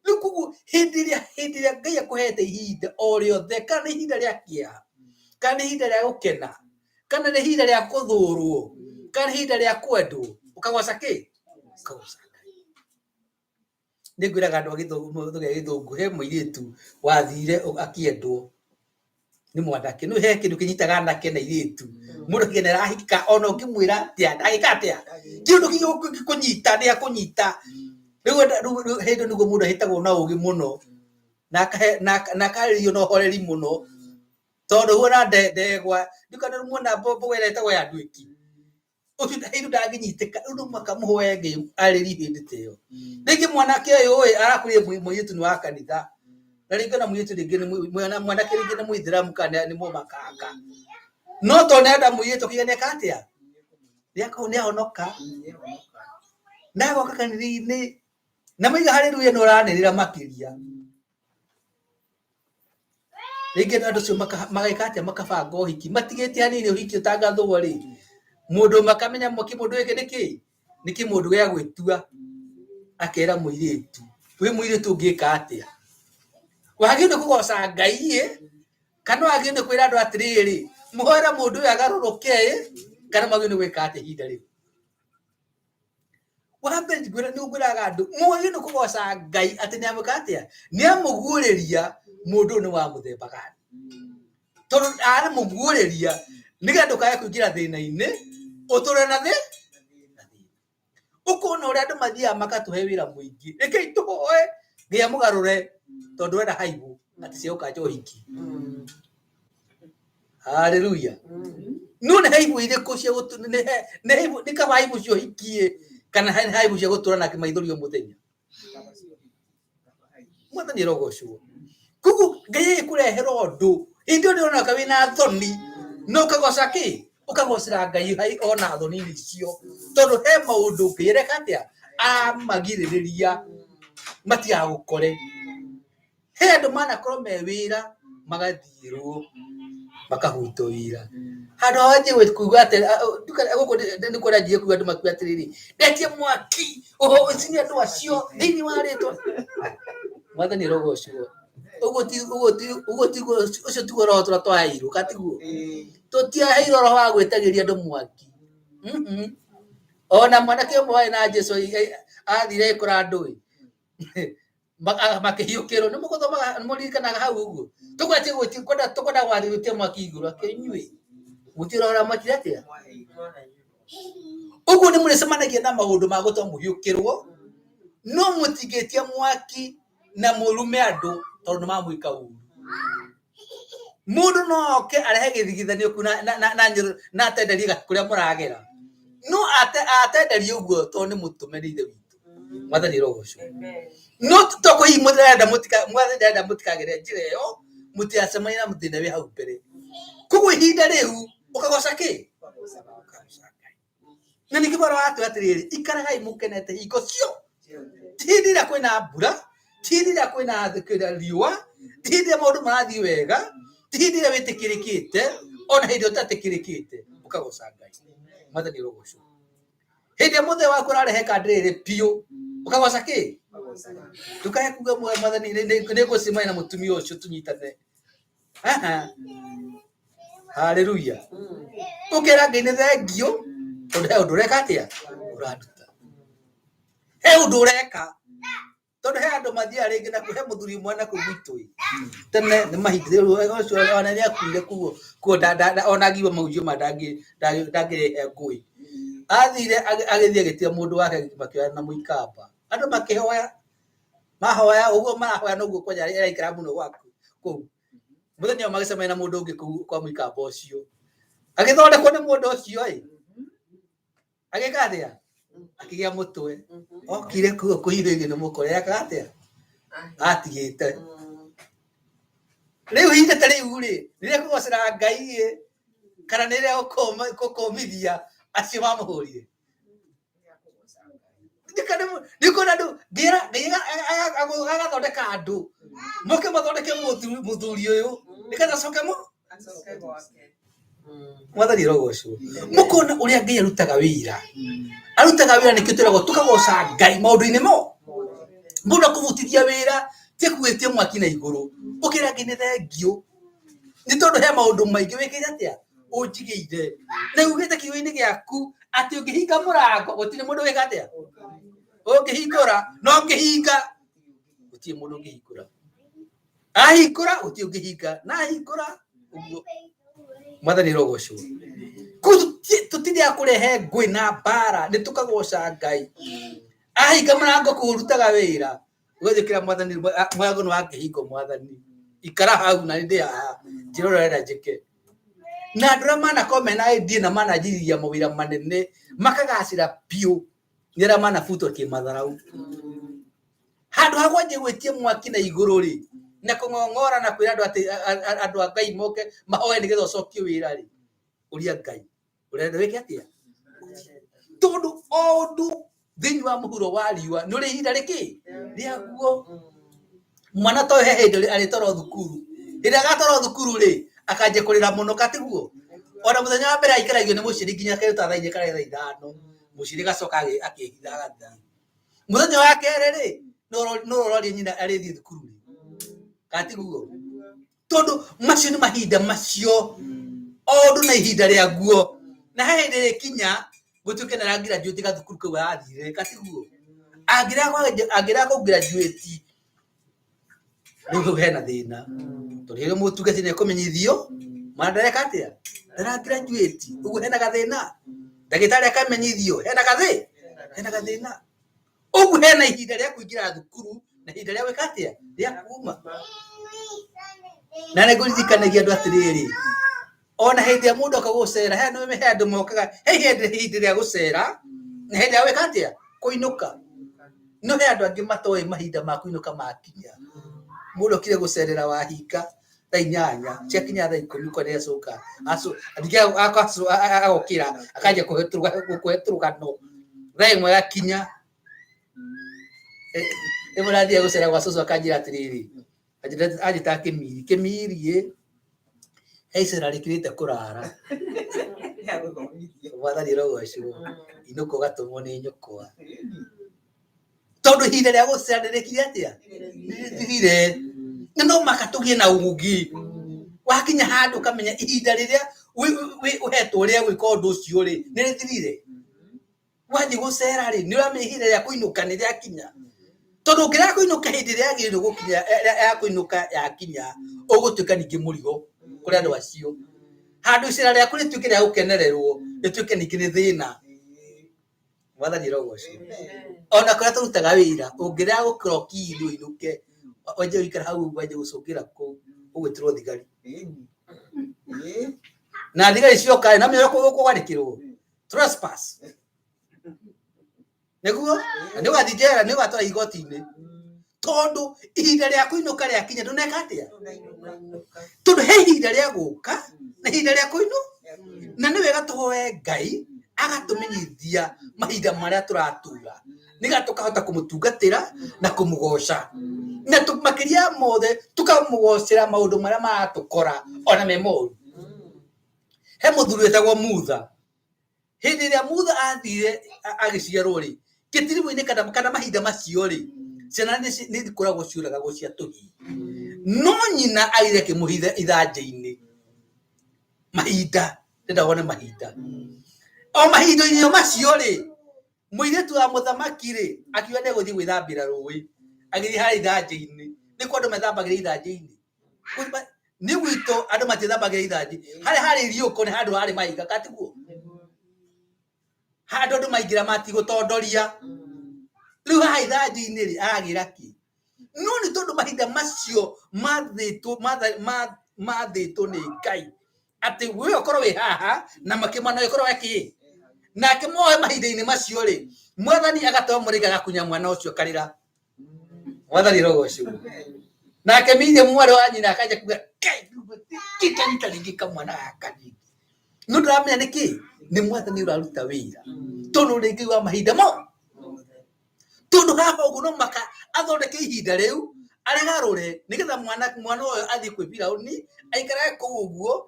C: Rĩu koguo hĩndĩ ĩrĩa Ngai akũhete ihinda o rĩothe, kana nĩ ihinda rĩa kĩeha, kana nĩ ihinda rĩa gũkena, kana nĩ ihinda rĩa kũthũrwo, kana nĩ ihinda rĩa kwendwo, ũkagoca kĩ? Ũkagoca Ngai. Nĩ ngwĩraga andũ a gĩthũngũ, he mũirĩtu wathire akĩendwo nĩ mwanake. Nĩ he kĩndũ kĩnyitaga anake na airĩtu. Mũndũ akiuga nĩ arahika, ona ũngĩmwĩra atĩa, ndagĩka atĩa? Kĩndũ kĩngĩkũnyita nĩ akũnyita. Rĩu hĩndĩ ĩyo nĩguo mũndũ ahĩtagwo na ũgĩ mũno, na akarĩrio na ũhoreri mũno, tondũ huana ndegwa, ndiũĩ kana nĩ muona mbogo ĩrĩa ĩtagwo ya nduĩki. Ũcio hĩndĩ ndangĩnyitĩka, rĩu no mũhaka mũhoe Ngai arĩrie hĩndĩ ta ĩyo. Rĩngĩ mwanake ũyũ ĩ, arakũrire mũirĩtu nĩ wa kanitha, na rĩngĩ ona mũirĩtu rĩngĩ nĩ mwanake rĩngĩ nĩ mũithĩramu kana nĩ mũmakanga. No tondũ nĩ arenda mũirĩtu akiuga nĩeka atĩa? Nĩakorwo nĩahonoka, na agoka kanitha-inĩ, na maiga haleluya nĩ ũranĩrĩra makĩria. Rĩngĩ andũ acio mageka atĩa? Makabanga ũhiki, matigĩtie hanini ũhiki ũtangathwo rĩ, mũndũ makamenya kĩmũndũ gĩkĩ nĩ kĩ? Nĩ kĩmũndũ gĩa gwĩtua, akera mũirĩtu, wĩ mũirĩtu ũngĩka atĩa? Wagĩrĩirwo nĩ kũgoca Ngai ĩ, kana wagĩrĩirwo nĩ kwĩra andũ atĩrĩrĩ, mũhoere mũndũ ũyũ agarũrũke ĩ, kana mwagĩrĩirwo nĩ gwĩka atĩa ihinda rĩu? Wa mbere nĩ ngwĩraga andũ, mwagĩrĩirwo nĩ kũgoca Ngai atĩ nĩ amwĩka atĩa? Nĩ amũguũrĩria mũndũ ũyũ nĩ wa mũthemba gani. Tondũ aramũguũrĩria nĩgetha ndũkae kũingĩra thĩna-inĩ, ũtũre na thĩ na thĩna. Ũkona ũrĩa andũ mathiaga makatũhe wĩra mũingĩ. Rekei tũhoe Ngai amũgarũre tondũ ena haibũ atĩ cia gũkanja ũhiki. Haleluya. No nĩ haibũ irĩkũ cia nĩ haibũ, nĩ kaba haibũ cia ũhiki ĩ, kana nĩ haibũ cia gũtũra nake maithori o mũthenya? Mwathani arogocwo. Koguo Ngai agĩkũrehera ũndũ, hĩndĩ ĩyo nĩũrona ka wĩna thoni, no ũkagoca kĩ? Ũkagocera Ngai hai ona thoni-inĩ icio. Tondũ he maũndũ Ngai areka atĩa? Aramagirĩrĩria matigagũkore. He andũ manakorwo me wĩra, magathiĩrwo, makahutwo wĩra. Handũ ha wanjie kuga atĩ, gũkũ nĩ kũrĩa anjie kuga andũ makiuga atĩrĩrĩ, ndetie mwaki, ũcine andũ acio thĩinĩ wa rĩtwa. Mwathani arogocwo. Ũguo tiguo, ũcio tiguo roho tũrĩa twaheirwo, ka tiguo? Tũtiaheirwo roho wa gwĩtagĩria andũ mwaki. Ona mwanake ũmwe warĩ na Jesu athire agĩkora andũ ĩ, makĩhiũkĩrwo. Nĩ mũgũthomaga, nĩ mũririkanaga hau ũguo? Tũgwatie gwĩtia, kwenda tũkwenda gwathiĩ gwĩtia mwaki igũrũ, akĩnyuĩ. Mũtirĩ ũrĩa mwekire atĩa? Ũguo nĩ mũrĩcemanagia na maũndũ ma gũtũma mũhiũkĩrwo, no mũtingĩtia mwaki na mũrume andũ tondũ nĩ mamwĩka ũru. Mũndũ no oke arehe gĩthigithanio kuu na atenderie kũrĩa mũragera, no atenderie ũguo tondũ nĩ mũtũme nĩ Ithe witũ. Mwathani arogocwo. No toko hihi mũtirenda mũtika, Mwathani ndarenda mũtikagere njĩra ĩyo, mũtigacemanie na thĩna wĩ hau mbere. Koguo ihinda rĩu ũkagoca kĩ? Ũkagoca Ngai. Na ningĩ bora watwĩra atĩrĩrĩ, ikaragai mũkenete hingo cio. Ti hĩndĩ ĩrĩa kwĩna mbura, ti hĩndĩ ĩrĩa kwĩna riũa, ti hĩndĩ ĩrĩa maũndũ marathiĩ wega, ti hĩndĩ ĩrĩa wĩtĩkĩrĩkĩte, ona hĩndĩ ĩrĩa ũtetĩkĩrĩkĩte, ũkagoca Ngai. Mwathani arogocwo. Hĩndĩ ĩrĩa mũthee waku ũrarehe kandĩrĩrĩ biũ, ũkagoca kĩ? Ndũkae kuga Mwathani nĩ ngũcemania na mũtumia ũcio tũnyitane. Aha. Haleluya. Ũkera Ngai nĩ thengiũ tondũ he ũndũ ũreka atĩa? Ũranduta. He ũndũ ũreka. Tondũ he andũ mathiaga rĩngĩ na he mũthuri ũmwe na kũu gwitũ ĩ. Tene nĩ mahinda rĩu ũcio ona nĩ akuire kuo kuo ona angiuga mahunjio ma ndangĩrehe ngũĩ. Athire agĩthiĩ agĩtia mũndũ wake makĩoya na mũikamba. Andũ makĩhoya, mahoya ũguo marahoya noguo kwanja araikara mũno gwaku kũu. Mũthenya ũmwe magĩcemania na mũndũ ũngĩ kũu kwa mũikamba ũcio. Agĩthondekwo nĩ mũndũ ũcio ĩ. Agĩka atĩa? Akĩgĩa mũtwe. Okire kuo kũhithĩrio nĩ mũkore ekaga atĩa? Atigĩte. Rĩu ihinda ta rĩu rĩ, rĩrĩa kũgocera Ngai ĩ, kana nĩ rĩrĩa gũkũmithia acio mamũhũrire. Nĩ kuona andũ ngĩra Ngai agathondeka andũ moke mathondeke mũthuri ũyũ nĩgetha acoke mũ. Mwathani arogocwo. Mũkona ũrĩa Ngai arutaga wĩra, arutaga wĩra nĩkĩo twĩragwo tũkagoca Ngai maũndũ-inĩ mo. Mũndũ akũbutithia wĩra ti kũgĩtia mwaki na igũrũ, ũkĩra Ngai nĩ thengiũ, nĩ tondũ he maũndũ maingĩ wĩkĩte atĩa ũnjigĩire, na ugĩte kiugo-inĩ gĩaku atĩ ũngĩhinga mũrango gũtirĩ mũndũ wĩka atĩa ũngĩhingũra, no ũngĩhinga gũtirĩ mũndũ ũngĩhingũra. Ahingũra gũtirĩ ũngĩhinga, na ahingũra ũguo. Mwathani arogocwo. Koguo tũtirĩ a kũrehe ngũĩ na mbara, nĩ tũkagoca Ngai. Ahinga mũrango kũu ũrutaga wĩra, ũgathiĩ ũkĩra Mwathani, mũrango nĩ wakĩhingwo Mwathani, ikara hau na nĩ ndĩ haha, njĩra ũrĩa ũrenda njĩke. Na andũ arĩa manakorwo mena idea na mananjĩrĩria mawĩra manene makagacĩra biũ nĩ arĩa manabutwo kĩmatharau. Handũ ha kwanjia gwĩtia mwaki na igũrũ rĩ, na kũng'ong'ora na kwĩra andũ atĩ andũ a Ngai moke mahoe nĩgetha ũcokie wĩra rĩ, ũria Ngai ũrenda wĩke atĩa? Tondũ o ũndũ thĩinĩ wa mũhuro wa riũa nĩ ũrĩ ihinda rĩkĩ rĩaguo. Mwana to he hĩndĩ arĩtwarwo thukuru, hĩndĩ ĩrĩa agatwarwo thukuru rĩ, akanjia kũrĩra mũno katiguo. Ona mũthenya wa mbere aikaragio nĩ mũciari nginya kĩndũ ta thaa inya kana thaa ithano, mũciari agacoka akĩhitha agathiĩ. Mũthenya wa kerĩ rĩ, no ũroria nyina arĩthiĩ thukuru rĩ, katiguo. Tondũ macio nĩ mahinda macio, o ũndũ na ihinda rĩaguo. Na he hĩndĩ ĩrĩkinya gũtuĩke nĩ aragraduate gathukuru kau arathire, katiguo. Angĩrega kũ graduate rĩu hau hena thĩna. Tondũ rĩrĩa mũtungati nĩ ekũmenyithio mwana ndareka atĩa, ndara graduate, ũguo hena gathĩna. Ndagĩtarĩ akamenyithio hena hena gathĩna. Ũguo hena ihinda rĩa kũingĩra thukuru na ihinda rĩa gwĩka atĩa, rĩa kuma. Na nĩ ngũririkanagia andũ atĩrĩrĩ, ona hĩndĩ ĩrĩa mũndũ oka gũcera, he andũ mokaga, he ihinda rĩa gũcera na hĩndĩ ya gwĩka atĩa, kũinũka. No he andũ angĩ matoĩ mahinda ma kũinũka makinya. Mũndũ okire gũcerera wahinga thaa inyanya, ciakinya thaa ikũmi kwa nĩacoka, ningĩ agokĩra akanjia kũhe tũrũgano. Thaa ĩmwe yakinya, rĩmwe ndathire gũcera gwa cũcũ akanjĩra atĩrĩrĩ, anjĩtaga kĩmiri, kĩmiri ĩ, he icera rĩkĩrĩte kũrara. Mwathani arogocwo, inũka ũgatũmwo nĩ nyũkwa. Tondũ ihinda rĩa gũcera nĩ rĩkire atĩa? Nĩ rĩthirire. Na no maka tũgĩe na ũũgĩ. Wakinya handũ ũkamenya ihinda rĩrĩa ũhetwo rĩa gwĩka ũndũ ũcio rĩ, nĩ rĩthirire. Wathiĩ gũcera rĩ, nĩ ũramenya ihinda rĩa kũinũka nĩ rĩakinya. Tondũ ũngĩrega kũinũka hĩndĩ ĩrĩa yagĩrĩirwo gũkinya, ya kũinũka yakinya, ũgũtuĩka ningĩ mũrigo kũrĩ andũ acio. Handũ icera rĩaku rĩtuĩke rĩa gũkenererwo, rĩtuĩke ningĩ nĩ thĩna. Mwathani arogocwo. Ona kũrĩa tũrutaga wĩra, ũngĩrega gũclock in ũinũke, wanjie gũikara hau ũguo wanjie gũcũngĩra kũu, ũgwĩtĩrwo thigari. Na thigari cioka rĩ, no ũmenye ũrĩa ũkwandĩkĩrwo? Trespass. Nĩguo? Na nĩ ũgathiĩ njera, nĩ ũgatwara igoti-inĩ. Tondũ ihinda rĩa kũinũka rĩakinya ndũneka atĩa? Tondũ he ihinda rĩa gũka na ihinda rĩa kũinũka. Na nĩ wega tũhoe Ngai agatũmenyithia mahinda marĩa tũratura, nĩgetha tũkahota kũmũtungatĩra na kũmũgoca. Na makĩria ya mothe tũkamũgocera maũndũ marĩa maratũkora ona me moru. He mũthuri wetagwo Mutha. Hĩndĩ ĩrĩa Mutha athire agĩciarwo rĩ, kĩtiribũ-inĩ kana mahinda macio rĩ, ciana nĩ ikoragwo ciũragagwo cia tũhĩĩ. No nyina agĩthiĩ akĩmũhitha ithanjĩ-inĩ. Mahinda, ndĩrenda wone mahinda. O mahinda-inĩ macio rĩ, mũirĩtu wa mũthamaki rĩ, akiuga nĩ egũthiĩ gwĩthambĩra rũĩ. Agĩthiĩ harĩa ithanjĩ-inĩ. Nĩ kũu andũ methambagĩra ithanjĩ-inĩ. Nĩ gwitũ andũ matiĩthambagĩra ithanjĩ. Harĩa harĩ riũko nĩ handũ harĩ mahiga, katiguo? Handũ andũ maingĩra matigũtondoria. Rĩu haha ithanjĩ-inĩ rĩ, aragĩra kĩ? No nĩ tondũ mahinda macio mathĩtwo nĩ Ngai atĩ we ũkorwo wĩ haha na makĩmwana ũkorwo wĩ kĩ. Nake moe mahinda-inĩ macio rĩ, Mwathani agatũma mũrĩithi agakunya mwana ũcio akarĩra. Mwathani arogocwo. Nake Miriam mwarĩ wa nyina akanjia kuga, Ngai, kĩkanyita rĩngĩ kamwana gaka ningĩ. No ndũramenya nĩkĩ? Nĩ Mwathani ũraruta wĩra. Tondũ nĩ Ngai wa mahinda mo. Tondũ haha ũguo no maka athondeke ihinda rĩu, arĩgarũre, nĩgetha mwana ũyũ athiĩ kwĩ Firaũni, aikarage kũu ũguo,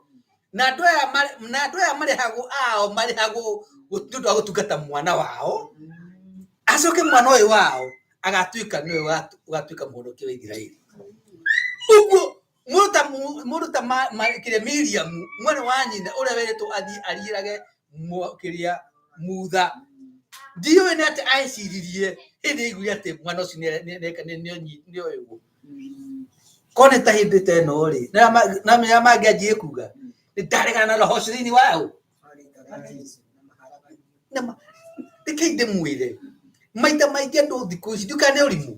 C: Na andũ aya na andũ aya marĩhagwo ao marĩhagwo nĩ ũndũ wa gũtungata mwana wao, acoke mwana ũyũ wao agatuĩka nĩwe ũgatuĩka mũhonokia wa Isiraeli. Ũguo mũndũ ta kĩrĩa Miriam mwana wa nyina ũrĩa werĩtwo athiĩ ariĩrage kĩrĩa Mutha, ndiũĩ nĩ atĩ eciririe hĩndĩ aiguire atĩ mwana ũcio nĩoywo. Korwo nĩ ta hĩndĩ ta ĩno rĩ, na menya mangĩanjie kuga nĩ ndaregana na roho ũcio thĩinĩ wao. Reke ndĩmwĩre maita maingĩ andũ thikũ ici ndiũĩ kana nĩ ũrimũ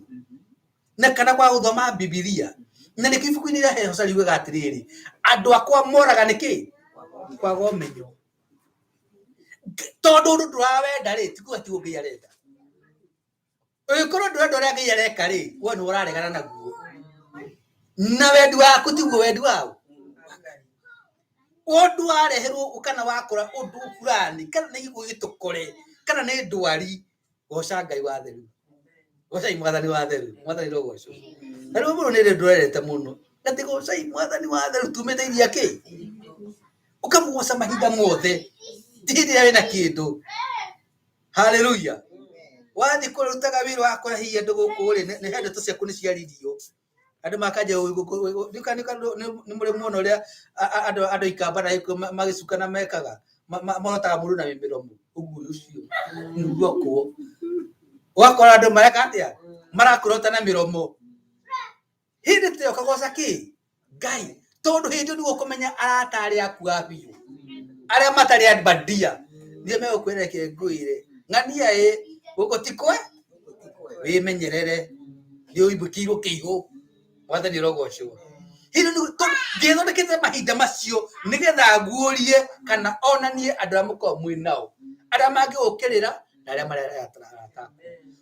C: na kana kwaga gũthoma Bibilia, na nĩkĩo ibuku-inĩ rĩa Hosea riugaga atĩrĩrĩ, andũ akwa moraga nĩkĩ? Kwaga ũmenyo. Tondũ ũndũ ndũrawenda rĩ, ti kuga tiguo Ngai arenda. Ũngĩkorwo ndũrenda ũrĩa Ngai areka rĩ, we nĩwe ũraregana naguo, na wendi waku tiguo wendi wao. Ũndũ wareherwo kana wakora ũndũ fulani, kana nĩ gĩkuũ gĩtũkore, kana nĩ ndwari, goca Ngai wa theru, gocai mwathani wa theru, mwathani rogocwo. Na rĩu mũno nĩ ndũrerete mũno atĩ gocai mwathani wa theru tumĩte iria kĩ, ũkamũgoca mahinda mothe, ti hĩndĩ ĩrĩa wĩna kĩndũ. Haleluya. Wathiĩ kũrutaga wĩra wa kũrahia andũ gũkũ rĩ, nĩ he ndeto ciaku nĩ ciaririo. Andũ makanjia nĩ mũrĩ muona ũrĩa andũ ikamba na gĩkũyũ magĩcukana mekaga, mahotaga mũndũ na mĩromo ũguo ũcio nĩguo kwo. Ũgakora andũ mareka atĩa? Marakũrota na mĩromo. Hĩndĩ ta ĩyo ũkagoca kĩ? Ngai. Tondũ hĩndĩ ĩyo nĩguo ũkũmenya arata arĩa aku a biũ, arĩa matarĩ a mbandia, nĩo megũkwĩra reke ngwĩre, ng'ania ĩ, gũkũ ti kwe, wĩmenyerere, nĩ ũimbũkĩirwo kĩihũ. Mwathani ũrogocwo. Hĩndĩ ĩyo nĩguo tondũ ngĩthondekete mahinda macio nĩgetha nguũrie kana onanie andũ arĩa mũkoragwo mwĩ nao, arĩa mangĩgũkĩrĩra na arĩa marĩ arata aku.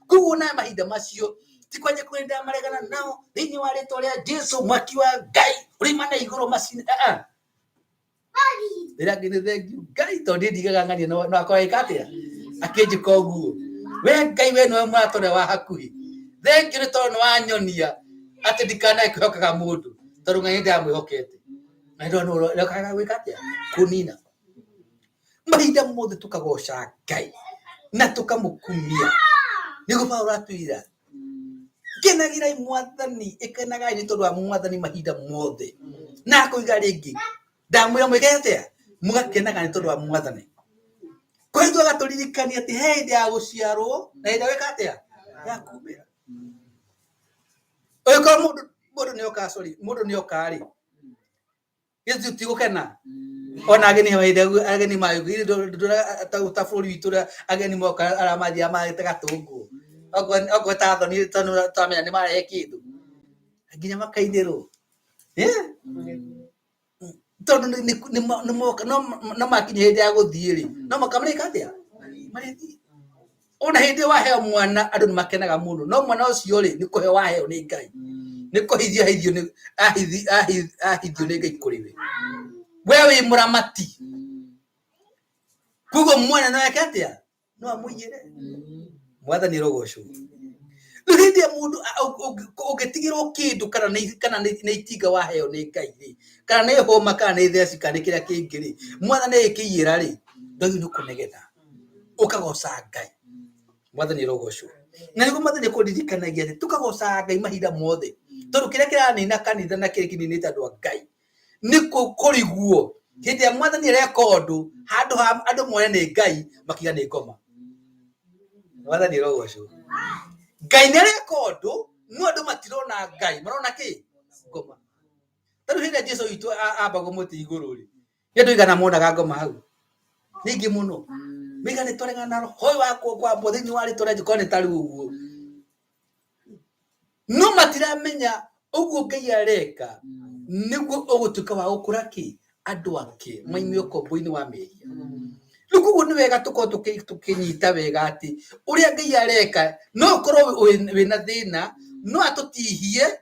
C: Koguo na mahinda macio ti kwanja kwenda maregana nao thĩinĩ wa rĩtwa rĩa Jesu, mwaki wa Ngai ũrĩma na igũrũ macini. Rĩrĩa ngĩ nĩ thengiũ Ngai, tondũ niĩ ndigaga ng'ania no akorwo ĩka atĩa akĩnjĩka ũguo. We Ngai, we nĩwe mũrata ũrĩa wa hakuhĩ. Thengiũ nĩ tondũ nĩ wanyonia atĩ ndikanae kwĩhokaga mũndũ, tondũ Ngai nĩ ndamwĩhokete na nĩ ndona ũrĩa gwĩka atĩa kũnina. Mahinda mothe tũkagoca Ngai na tũkamũkumia, nĩguo Paulo atwĩra kenagĩrai mwathani, ĩkenagai nĩ tondũ wa mwathani mahinda mothe. Na akoiga rĩngĩ, ndamwĩra mwĩke atĩa? Mũgakenaga nĩ tondũ wa mwathani. Koguo agatũririkania atĩ he hĩndĩ ya gũciarwo na hĩndĩ ya gwĩka atĩa? Ya kumĩra. Ũngĩkorwo mũndũ nĩ oka, sorry, mũndũ nĩ oka rĩ, githĩ ti gũkena? Ona ageni hĩndĩ ĩrĩa ageni ta bũrũri witũ ũrĩa ageni moka arĩa mathiaga magĩte gatũngũ, okorwo ta thoni tondũ twamenya nĩ marehe kĩndũ, nginya makainĩrwo tondũ nĩ moka, no makinya hĩndĩ ya gũthiĩ rĩ, no mũhaka marĩka atĩa? Marĩthiĩ. Ona hĩndĩ ĩyo waheo mwana andũ nĩ makenaga mũno, no mwana ũcio rĩ, nĩ kũheo waheo nĩ Ngai, nĩ kũhithio ahithio nĩ ahithio nĩ Ngai kũrĩ we. We wĩ mũramati, koguo mwana no eke atĩa? No amũiyĩre. Mwathani arogocwo. Rĩu hĩndĩ ĩrĩa mũndũ ũngĩtigĩrwo kĩndũ kana nĩ itinga waheo nĩ Ngai rĩ, kana nĩ hũma, kana nĩ theci, kana nĩ kĩrĩa kĩngĩ rĩ, mwathani agĩkĩiyĩra rĩ, ndwagĩrĩirwo nĩ kũnegena, ũkagoca Ngai. Mwathani arogocwo. Na nĩguo mwathani akũririkanagia atĩ tũkagocaga Ngai mahinda mothe, tondũ kĩrĩa kĩranina kanitha na kĩrĩa kĩninĩte andũ a Ngai nĩ kũriguo hĩndĩ ĩrĩa mwathani areka ũndũ, handũ ha andũ mone nĩ Ngai makiuga nĩ ngoma. Mwathani arogocwo. Ngai nĩ areka ũndũ no andũ matirona Ngai, marona kĩ? Ngoma. Ta rĩu hĩndĩ ĩrĩa Jesu witũ ambagwo mũtĩ igũrũ rĩ, nĩ andũ aigana monaga ngoma hau? Nĩ aingĩ mũno. Maiga nĩ twaregana na roho ũyũ wa kwambwo thĩinĩ wa rĩtwa rĩa Jesu, korwo nĩ ta rĩu ũguo. No matiramenya ũguo Ngai areka nĩguo ũgũtuĩka wa gũkũra kĩ? Andũ ake maime ũkombo-inĩ wa mehia. Rĩu koguo nĩ wega tũkorwo tũkĩnyita wega atĩ ũrĩa Ngai areka no ũkorwo wĩna thĩna, no atũtihie,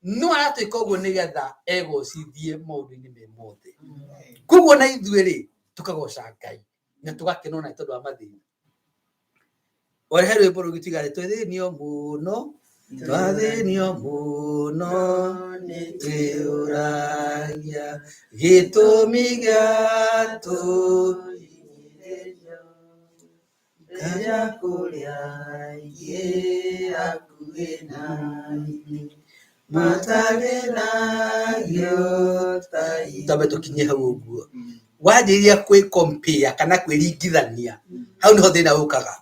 C: no aratwĩka ũguo nĩgetha egocithie maũndũ-inĩ me mothe. Koguo na ithuĩ rĩ, tũkagoca Ngai na tũgakena ona nĩ tondũ wa mathĩna. Orehe rwĩmbo rũngĩ tuiga atĩ twathĩnio mũno, twathĩnio mũno nĩ twĩyũragia. Gĩtũmi gĩa tũhinyĩrĩrio Ngaja kũrĩa aingĩ hakuhĩ na ithuĩ matagĩragio ta Twambe tũkinye hau ũguo. Wanjĩrĩria kwĩ compare kana kwĩringithania, hau nĩho thĩna ũkaga.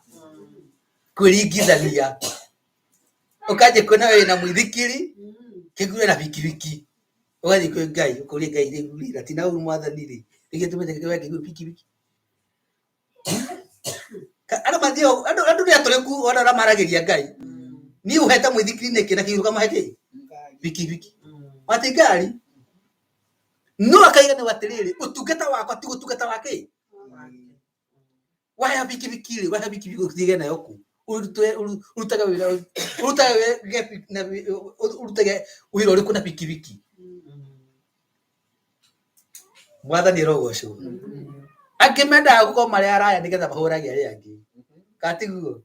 C: Kwĩringithania, ũkanjia kuona wĩna mũithikiri, kĩgure na bikibiki. Ũgathiĩ kwĩ Ngai ũkoria Ngai rĩu rĩ, na ti na ũru mwathani rĩ, nĩkĩ gĩtũmĩte kĩgũre bikibiki? Andũ mathiaga andũ nĩ atũrĩku ona arĩa maragĩria Ngai. Niĩ ũhete mũithikiri nĩkĩ na kĩgũrũ kamahe kĩ? Bikibiki. Mati ngari. No akaiganĩrwo atĩrĩrĩ, ũtungata wakwa ti ũtungata wa kĩ? Waheo bikibiki rĩ, waheo bikibiki ũthiage nayo kũ? Ũrutage wĩra ũrutage wĩra ũrĩkũ na bikibiki? Mwathani arogocwo. Angĩ mendaga gũkorwo marĩ araya nĩgetha mahũrage arĩa angĩ. Kana tiguo?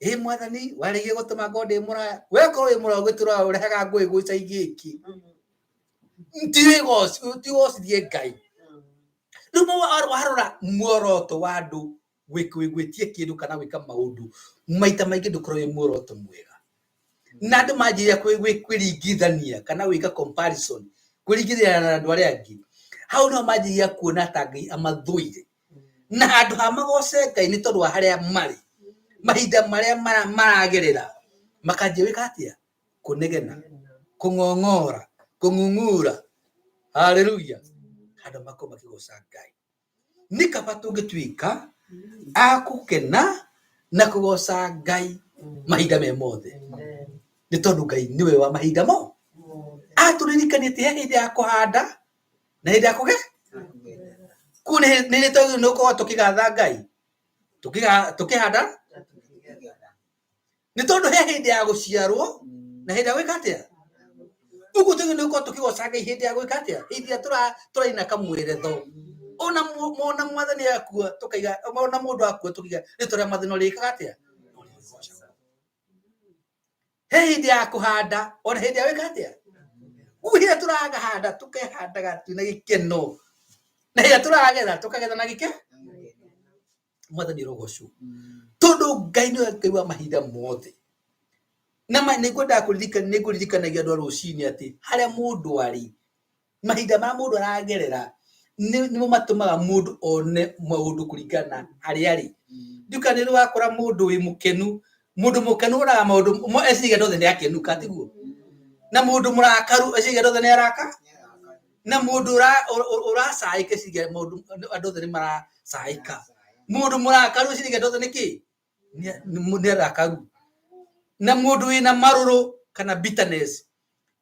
C: Ĩ mwathani warĩkia gũtũma ngorwo ndĩ mũraya. We korwo wĩ mũraya ũgĩtũraga ũrehaga ngũĩ gũcai gĩkĩ. Ti ũgocithie Ngai. Rĩu warora muoroto wa andũ gwĩtia kĩndũ kana gwĩka maũndũ maita maingĩ ndũkoragwo wĩ muoroto mwega. Na andũ manjĩrĩria kwĩringithania kana gwĩka comparison, kwĩringithania na andũ arĩa angĩ, hau nĩho manjĩrĩria kuona ta Ngai amathũire. Na handũ ha magoce Ngai nĩ tondũ wa harĩa marĩ, mahinda marĩa maragerera, makanjia gwĩka atĩa? Kũnegena, kũng'ong'ora, kũng'ung'ura. Haleluya! Handũ makorwo makĩgoca Ngai. Nĩ kaba tũngĩtuĩka a gũkena na kũgoca Ngai mahinda me mothe, nĩ tondũ Ngai nĩwe wa mahinda mo. Atũririkanie atĩ he hĩndĩ ya kũhanda na hĩndĩ ya kũgetha. Kũu nĩ twagĩrĩirwo nĩ gũkorwo tũkĩgatha Ngai tũkĩhanda, nĩ tondũ he hĩndĩ ya gũciarwo na hĩndĩ ya gwĩka atĩa. Ũguo twagĩrĩirwo nĩ gũkorwo tũkĩgoca Ngai hĩndĩ ya gwĩka atĩa, hĩndĩ ĩrĩa tũraina kamweretho. Ona ona mwathani akua tũkaiga, ona mũndũ akua tũkaiga rĩtwa rĩa mwathani no rĩkaga atĩa? He hĩndĩ ya kũhanda ona hĩndĩ ya gwĩka atĩa. Ũguo hĩndĩ ĩrĩa tũrahanda tũkehandaga twĩna gĩkeno, na hĩndĩ ĩrĩa tũragetha tũkagetha na gĩkeno. Mwathani arogocwo, tondũ Ngai nĩwe Ngai wa mahinda mothe. Na ma nĩ ngwendaga kũririkana, nĩ ngũririkanagia andũ a rũcinĩ atĩ harĩa mũndũ arĩ, mahinda marĩa mũndũ aragerera nĩmo matũmaga mũndũ one maũndũ kũringana na harĩa arĩ. Ndiũĩ kana nĩ ũrĩ wakora mũndũ wĩ mũkenu, mũndũ mũkenu onaga maũndũ, eciragia andũ othe nĩ akenu, kana tiguo? Na mũndũ mũrakaru eciragia andũ othe nĩ araka na mũndũ ũracaĩka eciragia maũndũ andũ othe nĩ maracaĩka. Mũndũ mũrakaru eciragia andũ othe nĩ kĩ? Nĩ arakaru. Na mũndũ wĩna marũrũ kana bitterness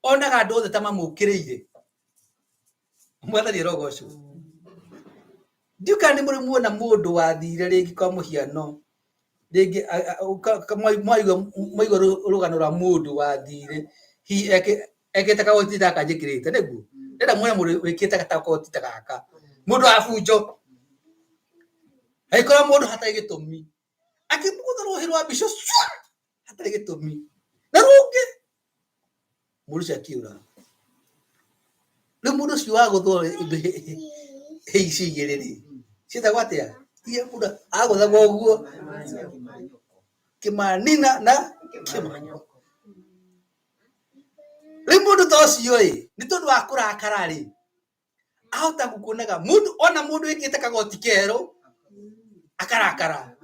C: onaga andũ othe ta mamũkĩrĩire. Mwathani arogocwo. Ndiũĩ kana nĩ mũrĩ muona mũndũ wathire rĩngĩ kwa mũhiano, rĩngĩ mwaigua rũgano rwa mũndũ wathire hihi ekĩrĩte kagoti ta gaka njĩkĩrĩte nĩguo? Ndĩrenda muone mũndũ wĩkĩrĩte kagoti ta gaka, mũndũ wa bunjo, agĩkora mũndũ hatarĩ gĩtũmi, akĩmũgũtha rũhĩ rwa mbica cua hatarĩ gĩtũmi, na rũngĩ mũndũ ũcio akĩũra. Rĩu mũndũ ũcio wagũthwo hĩ ici igĩrĩ rĩ, ciĩtagwo atĩa? Iria mũndũ agũthagwo ũguo kĩmanina na kĩmanyoko. Rĩu mũndũ ta ũcio ĩ, nĩ tondũ wa kũrakara rĩ, ahota gũkuonaga mũndũ ona mũndũ wĩkĩrĩte kagoti kerũ akarakara.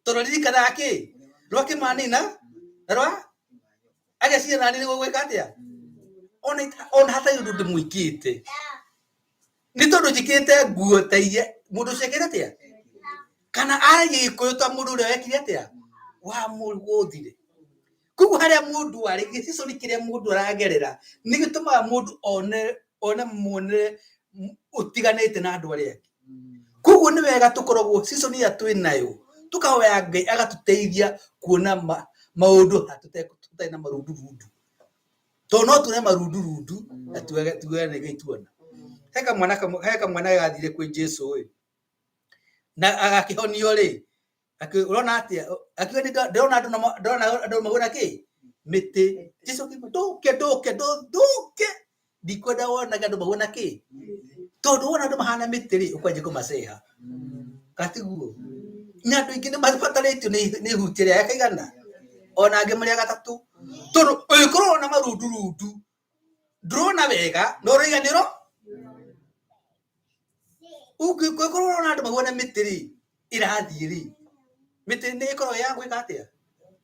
C: Tondũ aririkanaga kĩ? Rwa kĩmanina na rwa ageciria nani nĩ gũgwĩka atĩa? Ona hatarĩ ũndũ ndĩmwĩkĩte. Nĩ tondũ njĩkĩrĩte nguo ta iria mũndũ ũcio ekĩte atĩa? Kana aragia Gĩkũyũ ta mũndũ ũrĩa wekire atĩa? Wamũgũthire. Koguo harĩa mũndũ arĩ, gĩciconi kĩrĩa mũndũ aragerera nĩ gĩtũmaga mũndũ one muonere ũtiganĩte na andũ arĩa angĩ. Koguo nĩ wega tũkoragwo season ĩrĩa twĩ nayo tũkahoya Ngai agatũteithia kuona maũndũ tũtarĩ na marundurundu. Tondũ no tuone marundurundu na tuge nĩ Ngai tuona. He kamwana gathire kwĩ Jesũ ĩ, na agakĩhonio rĩ, ũrona atĩa? Akiuga ndĩrona andũ ndĩrona andũ mahũra kĩ? Mĩtĩ. Jesũ akiuga ndũke ndũke ndũke. Ndikwenda wonage andũ mahuana kĩ, tondũ wona andũ mahana mĩtĩ rĩ, ũkwanjia kũmaceha. Katiguo? Na andũ aingĩ nĩ mabatarĩtio nĩ ihutia rĩa kaigana, ona angĩ marĩ gatatũ. Tondũ ũngĩkorwo ũrona marundurundu, ndũrona wega, na ũraiganĩro. Ũngĩkorwo ũrona andũ mahuana mĩtĩ rĩ, ĩrathiĩ rĩ, mĩtĩ nĩ ĩkoragwo ya gwĩka atĩa?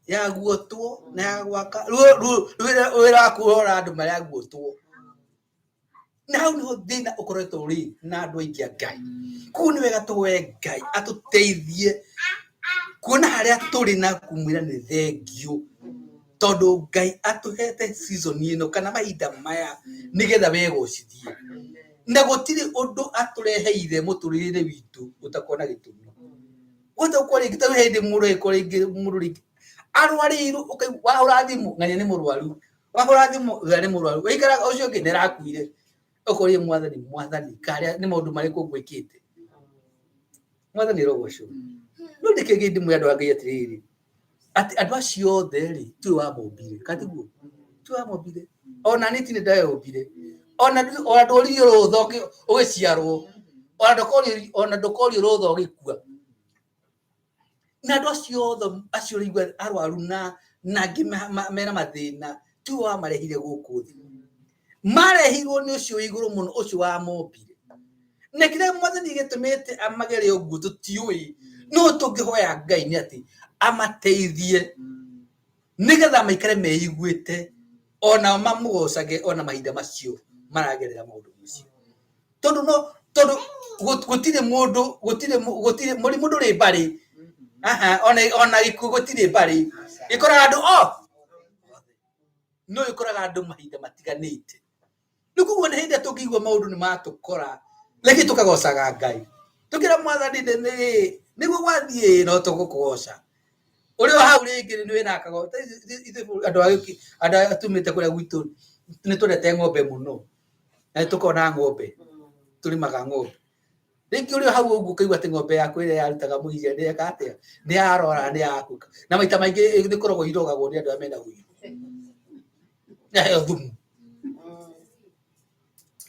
C: Ya guotwo na ya gwaka. Wĩra waku ũrora andũ marĩa guotwo. Na hau niho thĩna ũkoretwo ũrĩ na andũ aingĩ a Ngai. Koguo nĩ wega tũhoe Ngai atũteithie kuona harĩa tũrĩ na kũmwĩra nĩ thengiũ. Tondũ Ngai atũhete season ĩno kana mahinda maya nĩgetha wegocithie. Na gũtirĩ ũndũ atũreheire mũtũrĩre-inĩ witũ ũtakoragwo na gĩtũmi. Wahota gũkorwo rĩngĩ ta rĩu he hĩndĩ mũndũ agĩkorwo rĩngĩ mũndũ rĩngĩ arwarĩirwo ũkaigua wahũra thimũ ng'ania nĩ mũrwaru, wahũra thimũ ũrĩa nĩ mũrwaru, waikara ũcio ũngĩ nĩ arakuire. Ũkoria mwathani, mwathani karĩa nĩ maũndũ marĩkũ ngwĩkĩte? Mwathani arogocwo. No nĩkĩo ndĩmwĩre andũ a Ngai atĩrĩrĩ, atĩ andũ acio othe rĩ, tiwe wamombire, kana tiguo? Tiwe wamombire. Ona niĩ ti niĩ ndeyombire. Ona ndoririo rũtha ũgĩciarwo, ona ndũkorio rũtha ũgĩkua. Na andũ acio othe acio ũraigua arwaru na angĩ mena mathĩna, tiwe wamarehire gũkũ thĩ. Marehirwo nĩ ũcio wĩ igũrũ mũno, ũcio wamombire. Na kĩrĩa mwathani gĩtũmĩte amagere ũguo tũtiũĩ, no tũngĩhoya Ngai nĩ atĩ amateithie nĩgetha maikare meiguĩte onao mamũgocage ona mahinda macio maragerera maũndũ macio. Tondũ no tondũ gũtirĩ mũndũ gũtirĩ gũtirĩ mũrimũ ndũrĩ mbarĩ, aha, ona gĩkuũ gũtirĩ mbarĩ, gĩkoraga andũ o no gĩkoraga andũ mahinda matiganĩte. Rĩu koguo nĩ hĩndĩ ĩrĩa tũngĩigua maũndũ nĩ matũkora, reke tũkagocaga Ngai. Tũkĩra mwathani nĩguo gwathiĩ no tũgũkũgoca. Ũrĩ o hau rĩngĩ nĩ wĩna kagote ithuĩ andũ andũ aya tumĩte kũrĩa gwitũ nĩ twendete ng'ombe mũno. Na nĩ tũkoragwo na ng'ombe, tũrĩmaga ng'ombe. Rĩngĩ ũrĩ o hau ũguo ũkaigua atĩ ng'ombe yaku ĩrĩa yarutaga mũiria nĩ yeka atĩa, nĩ yarwara nĩ yakua. Na maita maingĩ nĩ ĩkoragwo irogagwo nĩ andũ arĩa mena ũiru. Yaheo thumu.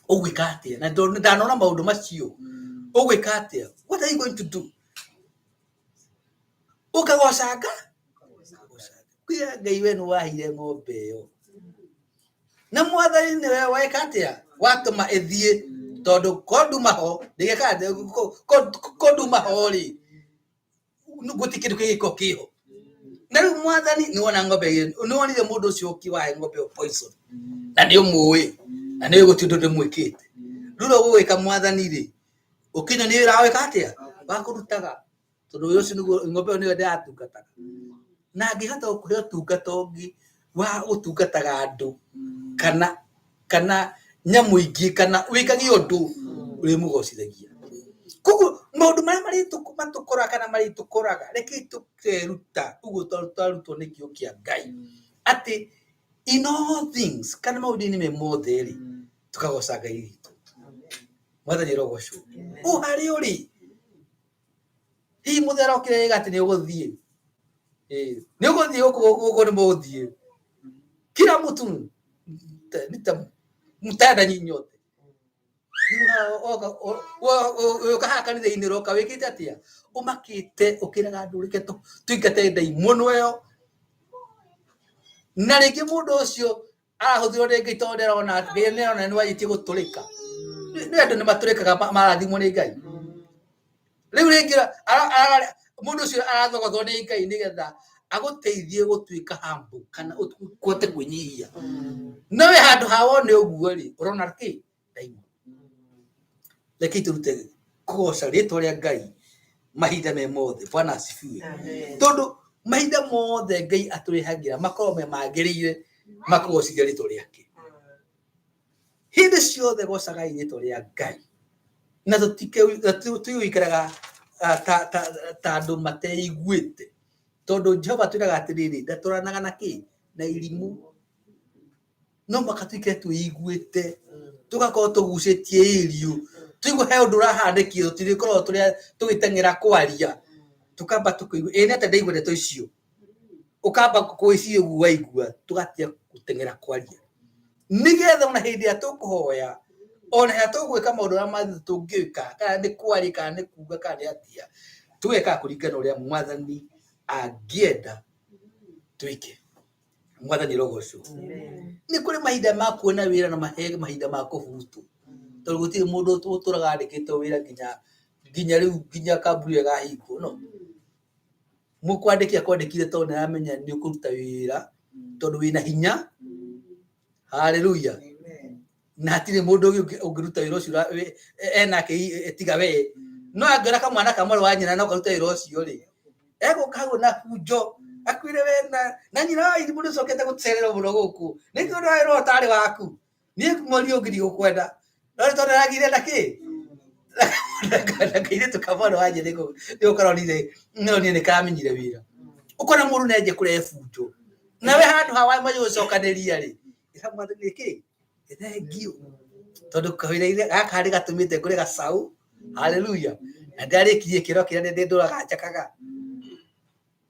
C: Ũgwĩka atĩa? Na tondũ ndanona maũndũ macio, ũgwĩka atĩa? What are you going to do? Ũkagoca Ngai? Kwĩra Ngai we nĩ waheire ng'ombe ĩyo. Na mwathani nĩwe weka atĩa? Watũma ĩthiĩ tondũ ko nduma ho, ndĩgeka atĩa? Ko nduma ho rĩ, gũtirĩ kĩndũ kĩngĩkorwo kĩho. Na rĩu mwathani nĩ wona ng'ombe ĩyo, nĩ wonire mũndũ ũcio ũngĩ wahe ng'ombe ĩyo poison, na nĩ ũmũĩ, na nĩ ũĩ gũtirĩ ũndũ ndĩmwĩkĩte. Rĩu ũrĩa ũgũgĩka mwathani rĩ, ũkĩnyonie wĩra wa gwĩka atĩa? Wa kũrutaga. Tondũ wĩra ũcio nĩguo ng'ombe ĩyo nĩyo ndĩratungataga. Na angĩhota gũkũhe ũtungata ũngĩ wa gũtungataga andũ kana nyamũ ingĩ kana wĩkage ũndũ ũrĩmũgocithagia. Koguo maũndũ marĩa matũkoraga kana marĩtũkoraga rekei tũkeruta ũguo twarutwo nĩ kiugo kĩa Ngai atĩ in all things kana maũndũ-inĩ me mothe rĩ, tũkagoca Ngai witũ. Mwathani arogocwo. O harĩa ũrĩ, hihi mũthee arokire wega atĩ nĩ ũgũthiĩ, nĩ ũgũthiĩ gũkũ gũkũ nĩ mũgũthiĩ kila mtu mtaenda nyinyi nyote. Ũka haha kanitha-inĩ ũroka wĩkĩte atĩa? Ũmakĩte ũkĩraga andũ reke tũingate ndaimono ĩyo. Na rĩngĩ mũndũ ũcio arahũthĩrwo nĩ Ngai tondũ nĩarona Ngai nĩarona nĩwanjĩtie gũtũrĩka. Nĩ andũ nĩmatũrĩkaga marathimwo nĩ Ngai. Rĩu rĩngĩ mũndũ ũcio arathogothwo nĩ Ngai nĩgetha agũteithie gũtuĩka humble kana ũhote kwĩnyihia. No we handũ ha wone ũguo rĩ, ũrona kĩ? Ndaimono. Rekei tũrute kũgoca rĩtwa rĩa Ngai mahinda me mothe. Bwana asifiwe. Tondũ mahinda mothe Ngai atũrehagĩra makoragwo me magĩrĩire makũgocithia rĩtwa rĩake. Hĩndĩ ciothe gocagai rĩtwa rĩa Ngai. Na tũtigũikaraga ta andũ mateiguĩte. Tondũ Jehova atwĩraga atĩrĩrĩ, ndatũranaga na kĩ? Na irimũ. No mũhaka tũikare twĩiguĩte, tũgakorwo tũgucĩtie irio, twaigua he ũndũ ũrahanĩkire tũtirĩkoragwo tũgĩteng'era kwaria, tũkamba tũkaigua ĩ nĩ atĩa ndaigua ndeto icio, ũkamba gwĩciria ũguo waigua tũgatiga gũteng'era kwaria. Nĩgetha ona hĩndĩ ĩrĩa tũkũhoya, ona hĩndĩ ĩrĩa tũgwĩka maũndũ marĩa mothe tũngĩka, kana nĩ kwaria, kana nĩ kuga, kana nĩ atĩa, tũgekaga kũringana na ũrĩa Mwathani angĩenda twĩke. Mwathani arogocwo. Nĩ kũrĩ mahinda ma kuona wĩra na mahinda ma kũhurutwo. Tondũ gũtirĩ mũndũ ũtũraga andĩkĩtwo wĩra nginya nginya rĩu nginya kambuni ĩyo ĩgahingwo no. Mũkwandĩki akwandĩkire tondũ nĩ aramenya nĩ ũkũruta wĩra tondũ wĩna hinya. Haleluya. Na hatirĩ mũndũ ũngĩ ũngĩruta wĩra ũcio enake tiga we. No angĩona kamwana ka mwarĩ wa nyina no karuta wĩra ũcio rĩ, egũka hau na bunjo akwĩre we na nyina wa irimũ nĩ ũcokete gũcererwo mũno gũkũ. Nĩkĩ ũndũ wa wĩra ũtarĩ waku? Niĩ mweri ũngĩ ndigũkwenda. No nĩ tondũ aragĩire na kĩ? Na kairĩtu ka mwana wa nyina nĩko karonire nĩronire nĩ karamenyire wĩra. Ũkona mũndũ nĩ anjia kũrehe bunjo. Nawe handũ ha wamenya gũcokanĩria rĩ, ĩra Mwathani nĩkĩ? Nĩ thengiũ. Tondũ kawĩra gaka nĩ gatũmĩte ngũre gacaũ. Haleluya. Na ndarĩkirie kĩro kĩrĩa nĩ ndũraga njakaga.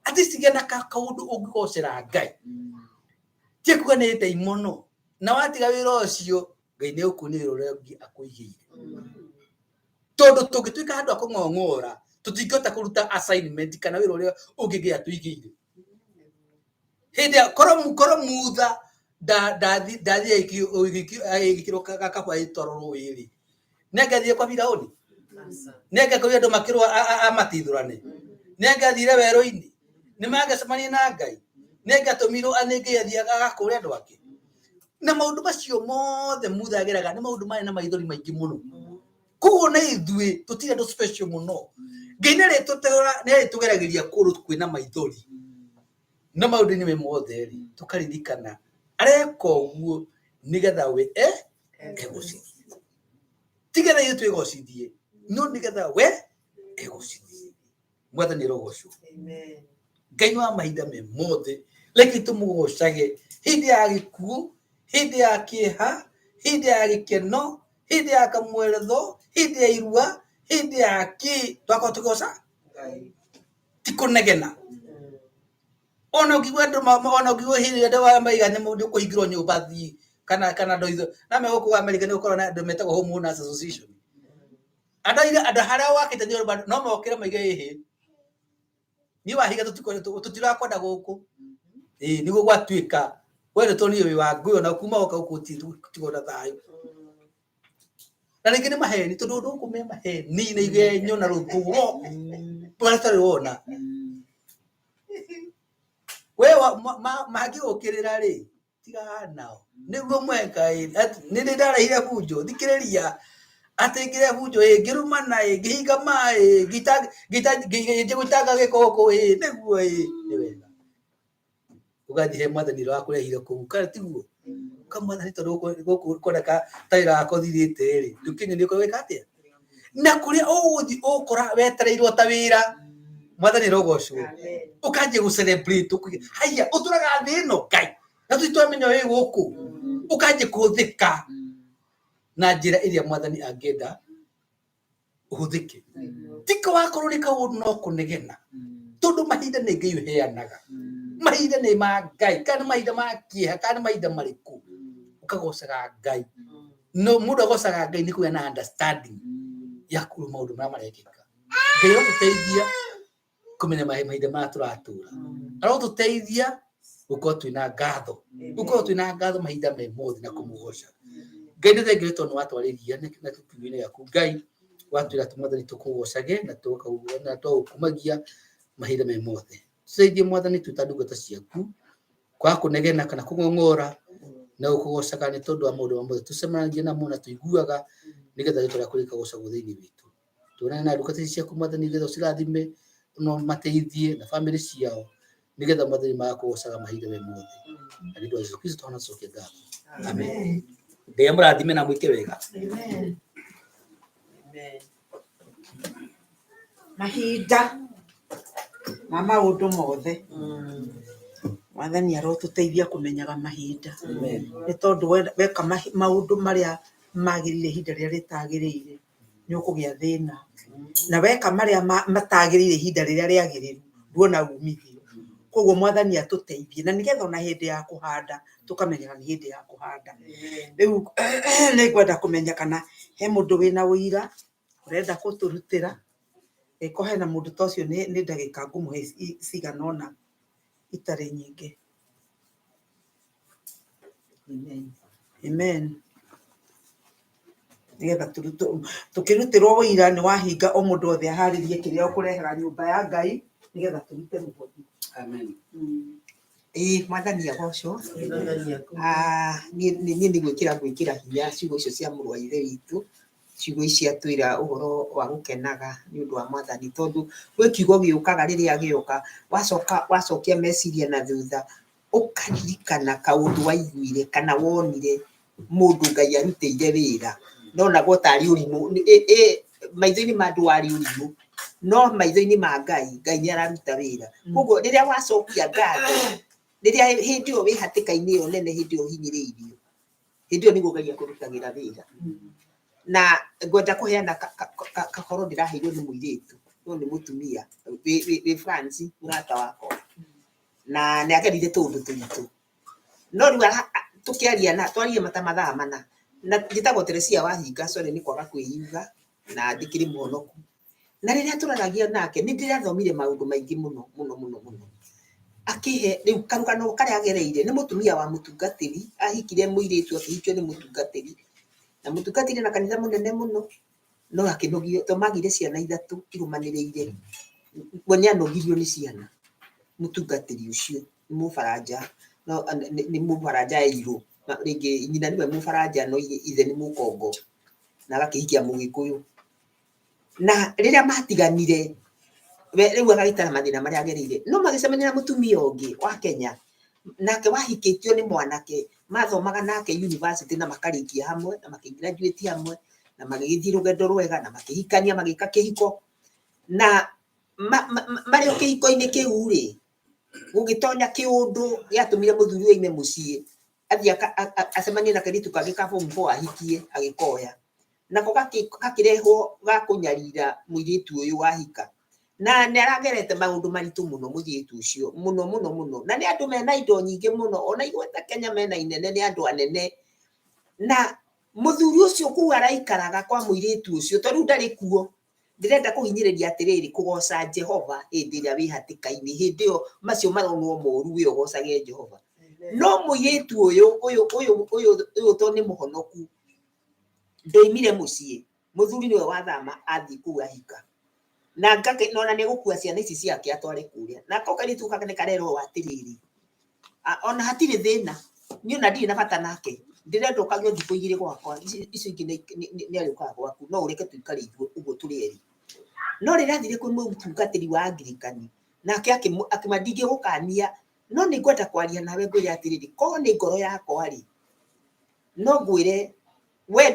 C: At least gĩa na kaũndũ ũngĩgocera Ngai. Ti kuga nĩ ndaimono. Na watiga wĩra ũcio, Ngai nĩ egũkuonia wĩra ũrĩa ũngĩ akũigĩire. Tondũ tũngĩtuĩka andũ a kũng'ong'ora, tũtingĩhota kũruta assignment kana wĩra ũrĩa ũngĩ Ngai atũigĩire. Hĩndĩ ĩrĩa korwo Mutha ndathiĩ agĩkĩrwo gakabu agĩtwarwo rũĩ-rĩ, nĩ angĩathire kwa Firaũni? Nĩ angĩakorire andũ makĩrũa amateithũrane? Nĩ angĩathire werũ-inĩ? Nĩ mangĩacemanirie na Ngai? Nĩ angĩatũmirwo nĩ Ngai athiĩ agakũre andũ ake? Na maũndũ macio mothe Mutha ageraga nĩ maũndũ marĩ na maithori maingĩ mũno. Koguo na ithuĩ tũtirĩ andũ special mũno. Ngai nĩ arĩtũgeragĩria kũndũ kwĩna maithori. No maũndũ-inĩ me mothe rĩ, tũkaririkana areka ũguo nĩgetha we egocithie. Ti getha ithuĩ twĩgocithie, no nĩgetha we egocithie. Mwathani arogocwo. Ngai nĩ wa mahinda me mothe. Reke tũmũgocage hĩndĩ ya gĩkuũ, hĩndĩ ya kĩeha, hĩndĩ ya gĩkeno, hĩndĩ ya kamweretho, hĩndĩ ya irua, hĩndĩ ya kĩ, twakorwo tũkĩgoca ti kũnegena. Ona ũngĩigua andũ ona ũngĩigua hĩndĩ ĩrĩa andũ maiga nĩ mũndũ ũkũhingĩrwo nyũmba thiĩ kana andũ aitũ na me gũkũ America nĩ gũkoragwo na andũ metagwo homeowners association. Andũ aira andũ harĩa wakĩte nyũmba no mokĩre maige ĩhĩ niĩ wahinga tũtirakwenda gũkũ. Ĩĩ nĩguo gwatuĩka we nĩ tuonire wĩ wa ngũĩ ona kuma woka gũkũ gũtirĩ na thayũ. Na rĩngĩ nĩ maheni tondũ ũndũ gũkũ me maheni na igenyo na rũthũro rũrĩa ũtarĩ wona. We mangĩgũkĩrĩra rĩ, tigana nao. Nĩguo mweka ĩ, nĩ nĩ ndarehire bunjo, thikĩrĩria, atĩ ngĩrehe bunjo ĩ, ngĩrumana ĩ, ngĩhinga maĩ, ngĩnjia gũitanga gĩko gũkũ ĩ, nĩguo ĩ, nĩ wega. Ũgathiĩ he Mwathani ũrĩa wakũrehire kũu, kana tiguo? Ũka Mwathani tondũ gũkũ kũroneka ta wĩra wakwa ũthirĩte rĩ, ndũkĩnyonie ũrĩa ũgwĩka atĩa? Na kũrĩa ũgũthiĩ ũgũkora wetereirwo ta wĩra, Mwathani arogocwo. Ũkanjia gũ celebrate, ũkauga haiya ũtũraga thĩ ĩno Ngai, na tũtirĩ twamenya wĩ gũkũ. Ũkanjia kũhũthĩka na njĩra ĩrĩa Mwathani angĩenda ũhũthĩke. Ti wakorwo nĩ kaũndũ no kũnegena, tondũ mahinda nĩ Ngai ũheanaga. Mahinda nĩ ma Ngai, kana nĩ mahinda ma kĩeha, kana nĩ mahinda marĩkũ, ũkagocaga Ngai. No mũndũ agocaga Ngai nĩ kũgĩa na understanding ya kũrũ maũndũ marĩa marekĩka. Ngai arotũteithia kũmenya mahinda marĩa tũratũra. Arotũteithia gũkorwo twĩna ngatho, gũkorwo twĩna ngatho mahinda me mothe na kũmũgoca. Ngai nĩ thengiũ tondũ nĩ watwarĩria na kiugo-inĩ gĩaku Ngai, watwĩra atĩ Mwathani tũkũgocage na tũgagũkumagia mahinda me mothe. Tũteithie Mwathani twĩ ta ndungata ciaku, kwaga kũnegena kana kũng'ong'ora na gũkũgocaga nĩ tondũ wa maũndũ mothe tũcemanagia namo na tũiguaga nĩgetha rĩtwa rĩaku rĩkagocagwo thĩinĩ witũ. Tũrane na ndungata ici ciaku Mwathani nĩgetha ũcirathime na ũmateithie na bamĩrĩ ciao nĩgetha Mwathani magakũgocaga mahinda me mothe. Na nĩ ũndũ wa Jesũ Kristo twana tũcokie ngatho. Amen. Ngai amũrathime na mwĩke wega.
A: Amen. Mahinda ma maũndũ mothe, Mwathani arotũteithia kũmenyaga mahinda, nĩ tondũ weka maũndũ marĩa magĩrĩire ihinda rĩrĩa rĩtagĩrĩire, nĩ ũkũgĩa thĩna. Na weka marĩa matagĩrĩire ihinda rĩrĩa rĩagĩrĩru, nduona umithio. Koguo Mwathani atũteithie na nĩgetha ona hĩndĩ ya kũhanda tũkamenyaga nĩ hĩndĩ ya kũhanda. Rĩu nĩ ngwenda kũmenya kana he mũndũ wĩna ũira ũrenda gũtũrutĩra. Ĩko hena mũndũ ta ũcio, nĩ ndagĩka ngũmũhe cigana ũna itarĩ nyingĩ.
D: Amen.
A: Amen. Nĩgetha tũkĩrutĩrwo ũira nĩ wahinga, o mũndũ othe aharĩrie kĩrĩa ũkũrehera nyũmba ya Ngai nĩgetha tũrute mũhothi.
C: Amen.
D: Ĩĩ, Mwathani agocwo. Ah, niĩ nĩ gwĩkĩra ngwĩkĩra hinya ciugo icio cia mũrũ wa Ithe witũ, ciugo ici atwĩra ũhoro wa gũkenaga nĩ ũndũ wa Mwathani, tondũ gwĩ kiugo gĩũkaga, rĩrĩa gĩoka wacoka wacokia meciria na thutha, ũkaririkana kaũndũ waiguire kana wonire mũndũ Ngai arutĩire wĩra, nonagwo tarĩ ũrimũ. Maitho-inĩ ma andũ warĩ ũrimũ, no maitho-inĩ ma Ngai, Ngai nĩ araruta wĩra. Koguo rĩrĩa wacokia ngatho, rĩrĩa hĩndĩ ĩyo wĩ hatĩka-inĩ ĩyo nene, hĩndĩ ĩyo ũhinyĩrĩirio, hĩndĩ ĩyo nĩguo Ngai akũrutagĩra wĩra. Na ngwenda kũheana kahoro ndĩraheirwo nĩ mũirĩtu, no nĩ mũtumia wĩ France, mũrata wakwa, na nĩ agerire tũũndũ tũritũ, no rĩu tũkĩaria na twarie mata mathaa mana, na njĩtagwo Teresia Wahinga, sorry nĩ kwaga kwĩyuga, na ndĩkĩrĩ mũhonoku. Na rĩrĩa tũraragia nake nĩ ndĩrathomire maũndũ maingĩ mũno mũno mũno mũno. Akĩhe rĩu karũgano karĩa agereire. Nĩ mũtumia wa mũtungatĩri, ahikire mũirĩtu, akĩhikio nĩ mũtungatĩri, na mũtungatĩri na kanitha mũnene mũno, no akĩnogio to magire ciana ithatũ irũmanĩrĩire. We nĩ anogirio nĩ ciana. Mũtungatĩri ũcio nĩ Mũbaranja, no nĩ Mũbaranja airũ, rĩngĩ nyina nĩwe Mũbaranja, no ithe nĩ Mũkongo, na agakĩhikia Mũgĩkũyũ. Na rĩrĩa matiganire, we rĩu agagĩtara mathĩna marĩa agereire, no magĩcemania na mũtumia ũngĩ wa Kenya, nake wahikĩtio nĩ mwanake mathomaga nake university, na makarĩkia hamwe na makĩgraduate hamwe na magĩgĩthiĩ rũgendo rwega na makĩhikania, magĩka kĩhiko. Na marĩ o kĩhiko-inĩ kĩu rĩ, gũgĩtonya kĩũndũ gĩatũmire mũthuri ũyũ aime mũciĩ, athiĩ acemanie na kairĩtu kangĩ ka form 4, ahikie, agĩkoya nako gakĩrehwo ga kũnyarira mũirĩtu ũyũ wahika. Na nĩ aragerete maũndũ maritũ mũno mũirĩtu ũcio, mũno mũno mũno, na nĩ andũ mena indo nyingĩ mũno, ona igweta Kenya mena inene, nĩ andũ anene. Na mũthuri ũcio kũu araikaraga kwa mũirĩtu ũcio, to rĩu ndarĩ kuo. Ndĩrenda kũhinyĩrĩria atĩrĩrĩ, kũgoca Jehova hĩndĩ ĩrĩa wĩ hatĩka-inĩ, hĩndĩ ĩyo macio maronwo moru, we ũgocage Jehova. No mũirĩtu ũyũ to nĩ mũhonoku, ndoimire mũciĩ, mũthuri nĩwe wathama athiĩ kũu ahika, na ngake nona nĩ gũkua ciana ici ciake atware kũrĩa. Nako kairĩtu gaka nĩ karerwo atĩrĩrĩ, ona hatirĩ thĩna, niĩ ona ndirĩ na bata nake, ndĩrenda ũkagĩo thikũ igĩrĩ gwakwa, icio ingĩ nĩ arĩũkaga gwaku, no ũreke tũikare ithuĩ ũguo tũrĩ erĩ. No rĩrĩa athire kwĩ mũtungatĩri wa Angirikani, nake akĩmwĩra, ndingĩgũkania, no nĩ ngwenda kwaria nawe, ngwĩre atĩrĩrĩ, korwo nĩ ngoro yakwa rĩ, no ngwĩre we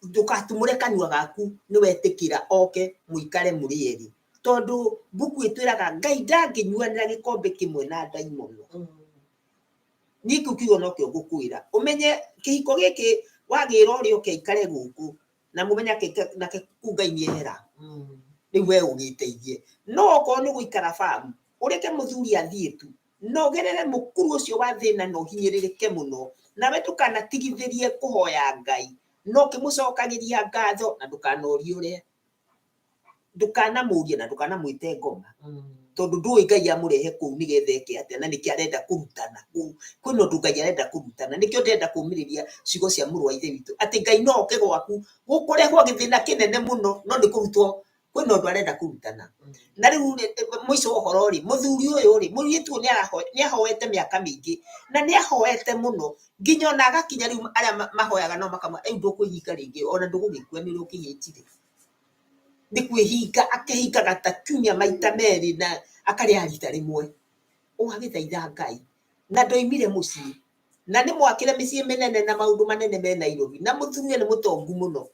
D: ndũgatumũre kanua gaku nĩ wetĩkĩra oke mũikare mũrĩ erĩ, tondũ mbuku ĩtwĩraga Ngai ndangĩnyuanĩra gĩkombe kĩmwe na ndaimono. Niĩ kĩu kiugo nokĩo ngũkwĩra, ũmenye kĩhiko gĩkĩ wagĩra ũrĩa oke aikare gũkũ na mũmenye nake kũu Ngai nĩ ehera, rĩu we ũgĩteithie. No okorwo nĩ gũikara bamu, ũreke mũthuri athiĩ tu, na ũgerere mũkuru ũcio wa thĩna na ũhinyĩrĩrĩke mũno, nawe ndũkanatigithĩrie kũhoya Ngai, no ũkĩmũcokagĩria ngatho, na ndũkanorie ũrĩa, ndũkanamũrie na ndũkanamwĩte ngoma, tondũ ndũĩ Ngai amũrehe kũu nĩgetha eke atĩa na nĩkĩ arenda kũrutana kũu. Kwĩna ũndũ Ngai arenda kũrutana. Nĩkĩo ndĩrenda kũmĩrĩria ciugo cia mũrũ wa Ithe witũ atĩ Ngai no oke gwaku gũkũrehwo gĩthĩna kĩnene mũno, no nĩ kũrutwo, kwĩna ũndũ arenda kũrutana. Na rĩu rĩ, mũico wa ũhoro rĩ, mũthuri ũyũ rĩ, mũirĩtu ũyũ nĩ ahoete mĩaka mĩingĩ, na nĩ ahoete mũno nginya ona agakinya rĩu arĩa mahoyaga no makamwĩra, rĩu ndũkwĩhinga rĩngĩ, ona ndũgũgĩkua nĩ ũrĩa ũkĩhĩnjire. Nĩ kwĩhinga akehingaga ta kiumia maita merĩ na akarĩa rita rĩmwe, ũgagĩthaitha Ngai. Na ndoimire mũciĩ, na nĩ mwakĩre mĩciĩ mĩnene na maũndũ manene me Nairobi, na mũthuri nĩ mũtongu mũno,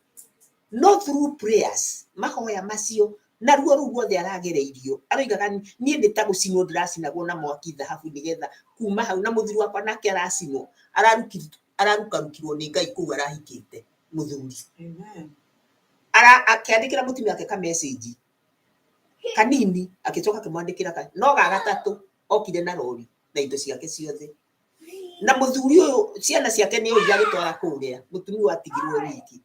D: no through prayers, mahoya macio na ruo rũu ruothe aragereirio, aroigaga, niĩ nĩ ta gũcinwo ndĩracinagwo na mwaki thahabu, nĩgetha kuma hau na mũthuri wakwa nake aracinwo, ararukarukirwo nĩ Ngai kũu arahikĩte mũthuri. Ara akĩandĩkĩra mũtumia wake ka message kanini, agĩcoka akĩmwandĩkĩra no ga gatatũ. Okire na rori na indo ciake ciothe. Na muthuri uyu ciana ciake ni oire agitwara kuria, mutumia atigirwo wiki.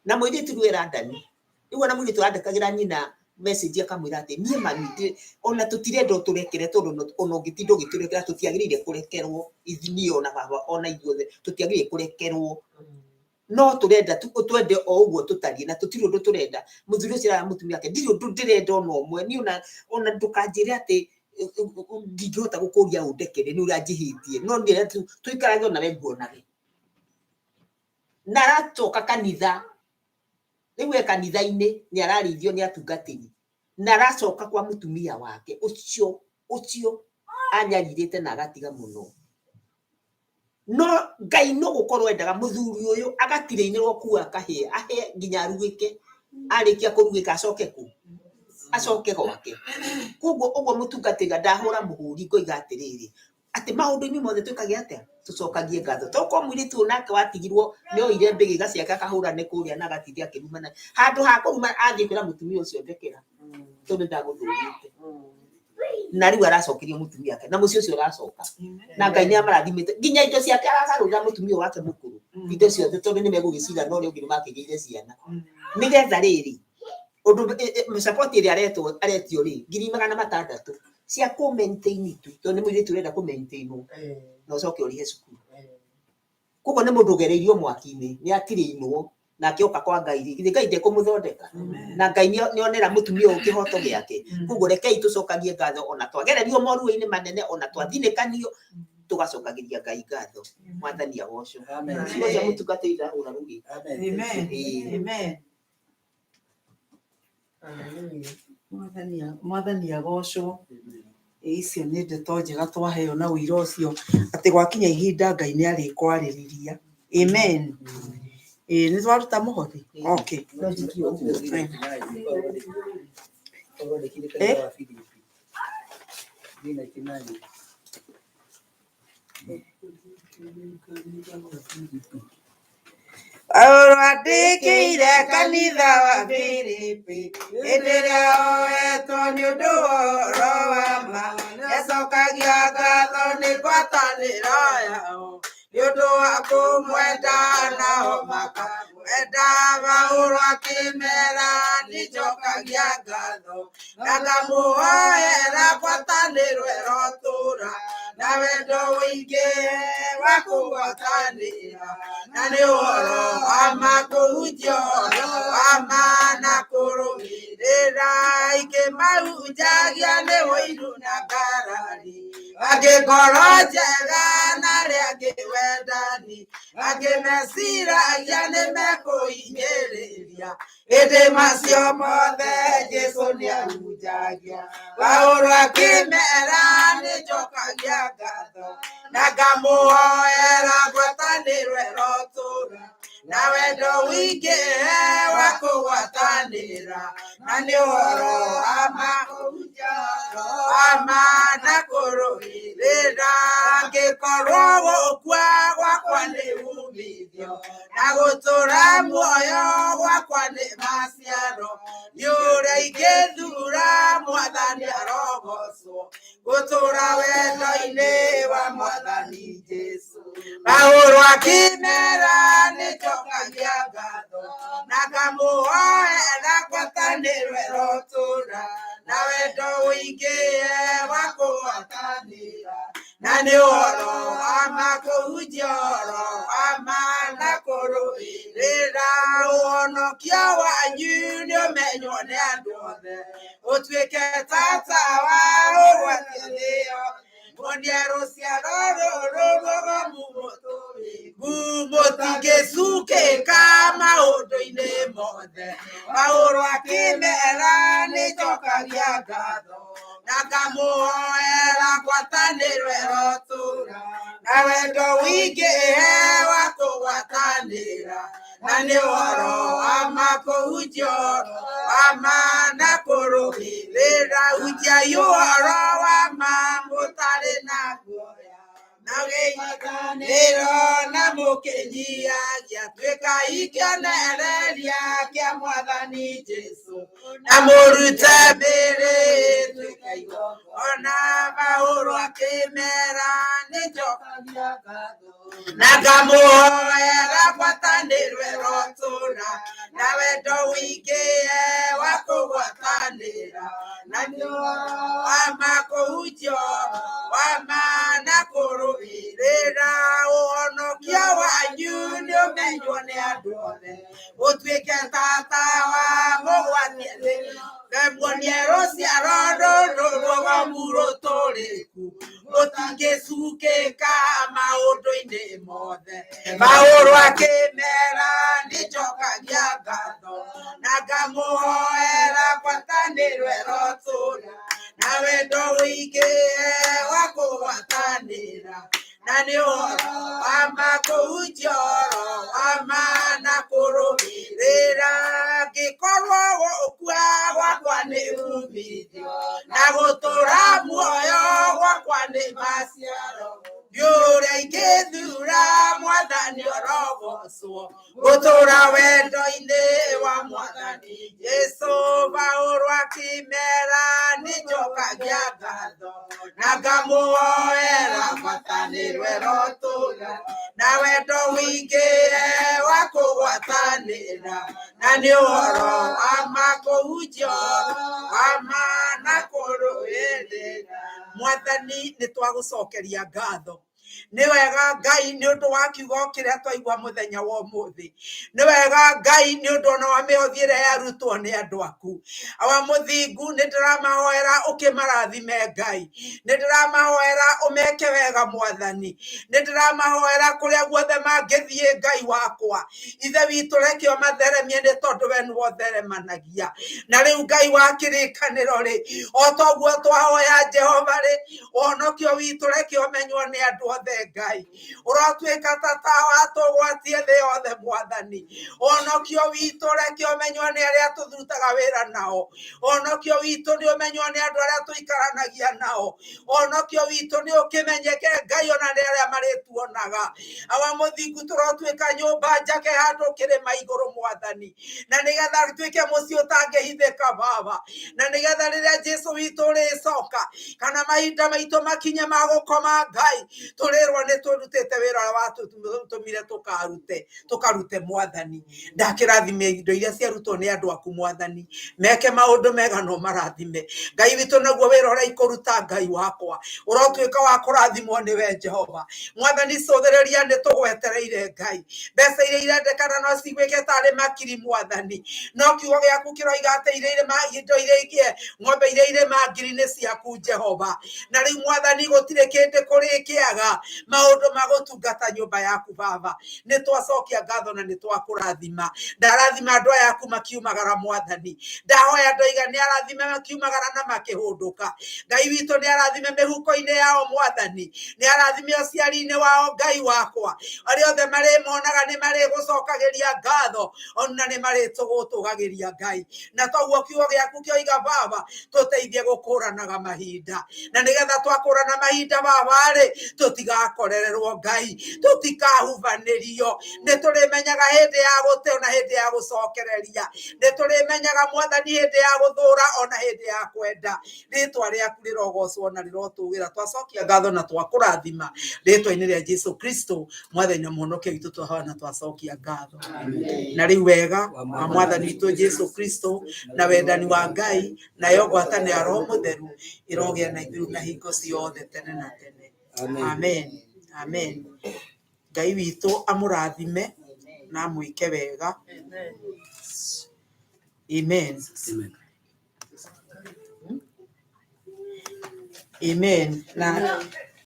D: Na muiritu rĩu e London. Rĩu ona mũirĩtu andĩkagĩra nyina message akamwĩra atĩ niĩ mami ona tũtirenda ũtũrekere tondũ ona ũngĩtinda ũgĩtũrekera tũtiagĩrĩire kũrekerwo niĩ ona baba ona ithuothe tũtiagĩrĩire kũrekerwo no tũrenda tu ũtwende o ũguo tũtariĩ na tũtirĩ ũndũ tũrenda. Mũthuri ũcio araga mũtumia wake ndirĩ ũndũ ndĩrenda ona ũmwe niĩ ona ndũkanjĩre atĩ ndingĩhota gũkũria ũndekere nĩ ũranjĩhĩtie no ndĩrenda tu tũikarage ona we nguonage. Na aracoka kanitha rĩu e kanitha-inĩ nĩ ararĩithio nĩ atungatĩri na aracoka kwa mũtumia wake ũcio ũcio anyarirĩte na agatiga mũno. No Ngai no gũkorwo endaga mũthuri ũyũ agatirĩinĩrwo kuo akahĩa ahĩe nginya arugĩke, arĩkia kũrugĩka acoke kũ? Acoke gwake. Koguo ũguo mũtungatĩri ndahũra mũhũri ngoiga atĩrĩrĩ atĩ maũndũ-inĩ mothe twĩkage atĩa? Tũcokagie ngatho. Tokorwo mũirĩtu ũyũ nake watigirwo nĩ oire mbĩgĩga ciake akahũrane kũrĩa na agatinda akĩrumana. Handũ ha kũruma athiĩ kwĩra mũtumia ũcio ndekera tondũ ndagũthũrĩte. Na rĩu aracokeria mũtumia wake na mũciĩ ũcio ũracoka. Na Ngai nĩ amarathimĩte nginya indo ciake aragarũrĩra mũtumia wake mũkũrũ indo ciothe tondũ nĩ megũgĩcira na ũrĩa ũngĩ nĩ makĩgĩire ciana. Nĩgetha rĩrĩ ũndũ support ĩrĩa aretwo aretio rĩ 600,000 cia kũ maintain tu tondũ nĩ mũirĩtu ũrenda kũ maintain na ũcoke ũrĩhe cukuru. Koguo nĩ mũndũ ũgereirio mwaki-inĩ nĩ atirĩinwo na akĩoka kwa Ngai rĩ githĩ Ngai ndekũmũthondeka na Ngai nĩonera mũtumia ũyũ kĩhoto gĩake. Koguo rekei tũcokagie ngatho ona twagererio moruo-inĩ manene ona twathinĩkanio tũgacokagĩria Ngai ngatho. Mwathani agocwo. Ciugo cia mũtungatĩri ndahũra rũhĩ.
A: Amen. Amen. Mwathani agocwo. Icio nĩ ndeto njega twaheo na ũira ũcio atĩ gwakinya ihinda Ngai nĩ arĩkwarĩrĩria. Amen. Nĩ twaruta mũhothi? Okay.
D: No njikie ũguo.
A: Paulo andĩkĩire kanitha wa Filipi hĩndĩ ĩrĩa oetwo nĩ ũndũ wa ũhoro wa ma nĩacokagia ngatho nĩ ngwatanĩro yao nĩ ũndũ wa kũmwenda nao makamwenda. Paulo akĩmera nĩnjokagia ngatho na ngamũhoera ngwatanĩro ĩrotũũra na wendo ũingĩ wa kũgwatanĩra na nĩ ũhoro wa ma kũhunjia ũhoro wa ma na kũrũmĩrĩra aingĩ mahunjagia nĩ ũiru na ngarari angĩ ngoro njega na arĩa angĩ wendani angĩ meciragia nĩ mekũhinyĩrĩria ĩndĩ macio mothe Jesũ nĩahunjagia. Paulo akĩmera nĩnjokagia ngatho na ngamũhoera ngwatanĩro ĩrotũũra na wendo ũingĩ wa kũgwatanĩra na nĩ ũhoro wa ma kũhunjia ũhoro wa ma na kũrũmĩrĩra angĩkorwo gũkua gwakwa nĩ umithio na gũtũũra muoyo gwakwa nĩ maciaro nĩ ũrĩa ingĩthura Mwathani arogocwo gũtũũra wendo-inĩ wa Mwathani Jesũ. Paulo akĩmera nĩnjokagia ngatho na ngamũhoera ngwatanĩro ĩrotũũra na wendo ũingĩ wa kũgwatanĩra na nĩ ũhoro wa ma kũhunjia ũhoro wa ma na kũrũmĩrĩra ũhonokio wanyu nĩũmenywo nĩ andũ othe ũtuĩke tata wa ũgwatie thĩ yothe muonie rũciaro rũrũ rũgomu mũtũrĩku mũtingĩcukĩka maũndũ-inĩ mothe. Paulo akĩmera nĩnjokagia ngatho na ngamũhoera ngwatanĩro ĩrotũũra na wendo ũingĩ wa kũgwatanĩra na nĩ ũhoro wa ma kũhunjia ũhoro wa ma na kũrũmĩrĩra hunjiai ũhoro wa ma mũtarĩ na guoya na wĩnyitanĩro na mũkĩ Mũkĩnyihagia, tuĩkai kĩonereria kĩa Mwathani Jesũ, na mũrute mĩĩrĩ ĩtuĩke igongona. Paũlũ akĩmera, nĩnjokagia ngatho na ngamũhoera ngwatanĩro ĩrotũũra na wendo ũingĩhe wa kũgwatanĩra, na nĩ ũhoro wa ma kũhunjia wa ma na kũrũmĩrĩra. Ũhonokio wanyu nĩ ũmenywo nĩ andũ othe, ũtuĩke tata wa mũgwatie thĩ. Muonie rũciaro rũrũ rũgomu rũtũrĩku, rũtingĩcukĩka maũndũ-inĩ mothe. Paũlũ akĩmera, nĩnjokagia ngatho na ngamũhoera ngwatanĩro ĩrotũũra na wendo ũingĩhe wa kũgwatanĩra, na nĩ ũhoro wa ma kũhunjia ũhoro wa ma na kũrũmĩrĩra. Ngĩkorwo gũkua gwakwa nĩ uumithio, na gũtũũra muoyo gwakwa nĩ maciaro, ndiũrĩa ingĩthura Mwathani orogocwo, gũtũũra wendo-inĩ wa Mwathani Jesũ. Paũlũ akĩmera, nĩnjokagia ngatho na ngamũhoera ngwatanĩro ĩrotũũra na wendo ũingĩhe wa kũgwatanĩra, na nĩ ũhoro wa ma kũhunjia ũhoro wa ma na kũrũĩrĩra. Mwathani, nĩ twagũcokeria ngatho. Nĩ wega Ngai nĩ ũndũ wa kiugo kĩrĩa twaigua mũthenya wa ũmũthĩ. Nĩ wega Ngai nĩ ũndũ ona wa mĩhothi ĩrĩa yarutwo nĩ andũ aku. Awa mũthingu, nĩ ndĩramahoera ũkĩmarathime Ngai. Nĩ ndĩramahoera ũmeke wega Mwathani. Nĩ ndĩramahoera kũrĩa guothe mangĩthiĩ Ngai wakwa. Ithe witũ, reke ũmatheremie nĩ tondũ we nĩwe ũtheremanagia. Na rĩu Ngai wa kĩrĩkanĩro rĩ, o toguo twahoya Jehova rĩ, ũhonokio witũ reke ũmenywo nĩ andũ othe Ngai. Ũrotuĩka ta tawa tũgwatie thĩ yothe Mwathani. Ũhonokio witũ reke ũmenywo nĩ arĩa tũrutaga wĩra nao. Ũhonokio witũ nĩ ũmenywo nĩ andũ arĩa tũikaranagia nao. Ũhonokio witũ nĩ ũkĩmenyeke Ngai ona nĩ arĩa marĩtuonaga. Awa mũthingu, tũrotuĩka nyũmba njake handũ kĩrĩma igũrũ Mwathani, na nĩgetha tuĩke mũciĩ ũtangĩhithĩka Baba, na nĩgetha rĩrĩa Jesu witũ ũrĩcoka kana mahinda maitũ makinye ma gũkoma Ngai, tũrĩrwo nĩ tũrutĩte wĩra ũrĩa watũtũmire tũkarute Mwathani. Ndakĩrathime indo iria ciarutwo nĩ andũ aku Mwathani, meke maũndũ mega no marathime Ngai witũ, naguo wĩra ũrĩa ikũruta Ngai wakwa ũrotuĩka wa kũrathimwo nĩwe Jehova. Mwathani, cũthĩrĩria, nĩ tũgwetereire Ngai. Mbeca iria irendekana no ciguĩke tarĩ makiri Mwathani, no kiugo gĩaku kĩroiga atĩ iria irĩ indo iria ingĩ, ng'ombe iria irĩ mangiri nĩ ciaku Jehova. Na rĩu Mwathani, gũtirĩ kĩndũ kũrĩkĩaga maũndũ ma gũtungata nyũmba yaku Baba. Nĩ twacokia ngatho na nĩ twakũrathima. Ndarathima andũ aya aku makiumagara Mwathani, ndahoya ndoiga nĩ arathime makiumagara na makĩhũndũka. Ngai witũ, nĩ arathime mĩhuko-inĩ yao Mwathani, nĩ arathime ũciari-inĩ wao Ngai wakwa. Arĩa othe marĩmonaga nĩ marĩgũcokagĩria ngatho ona nĩ marĩtũgũtũgagĩria Ngai. Na toguo kiugo gĩaku kĩoiga Baba, tũteithie gũkũranaga mahinda, na nĩgetha twakũrana mahinda Baba rĩ, tũtigakorererwo Ngai, tũtikahubanĩrio. Nĩ tũrĩmenyaga hĩndĩ ya gũte ona hĩndĩ ya gũcokereria. Nĩ tũrĩmenyaga Mwathani hĩndĩ ya gũthũra ona hĩndĩ ya kwenda. Rĩtwa rĩaku rĩrogocwo na rĩrotũgĩra. Twacokia ngatho na twakũrathima rĩtwa-inĩ rĩa Jesu Kristo Mwathani na mũhonokia witũ, twahoya na twacokia ngatho. Na rĩu wega wa Mwathani witũ Jesu Kristo na wendani wa Ngai nayo ngwatanĩro ya Roho Mũtheru ĩrogĩa na ithuĩ na hingo ciothe tene na tene. Amen, amen. Ngai witũ amũrathime na amwĩke wega. Amen.
C: Amen.
A: Amen. Na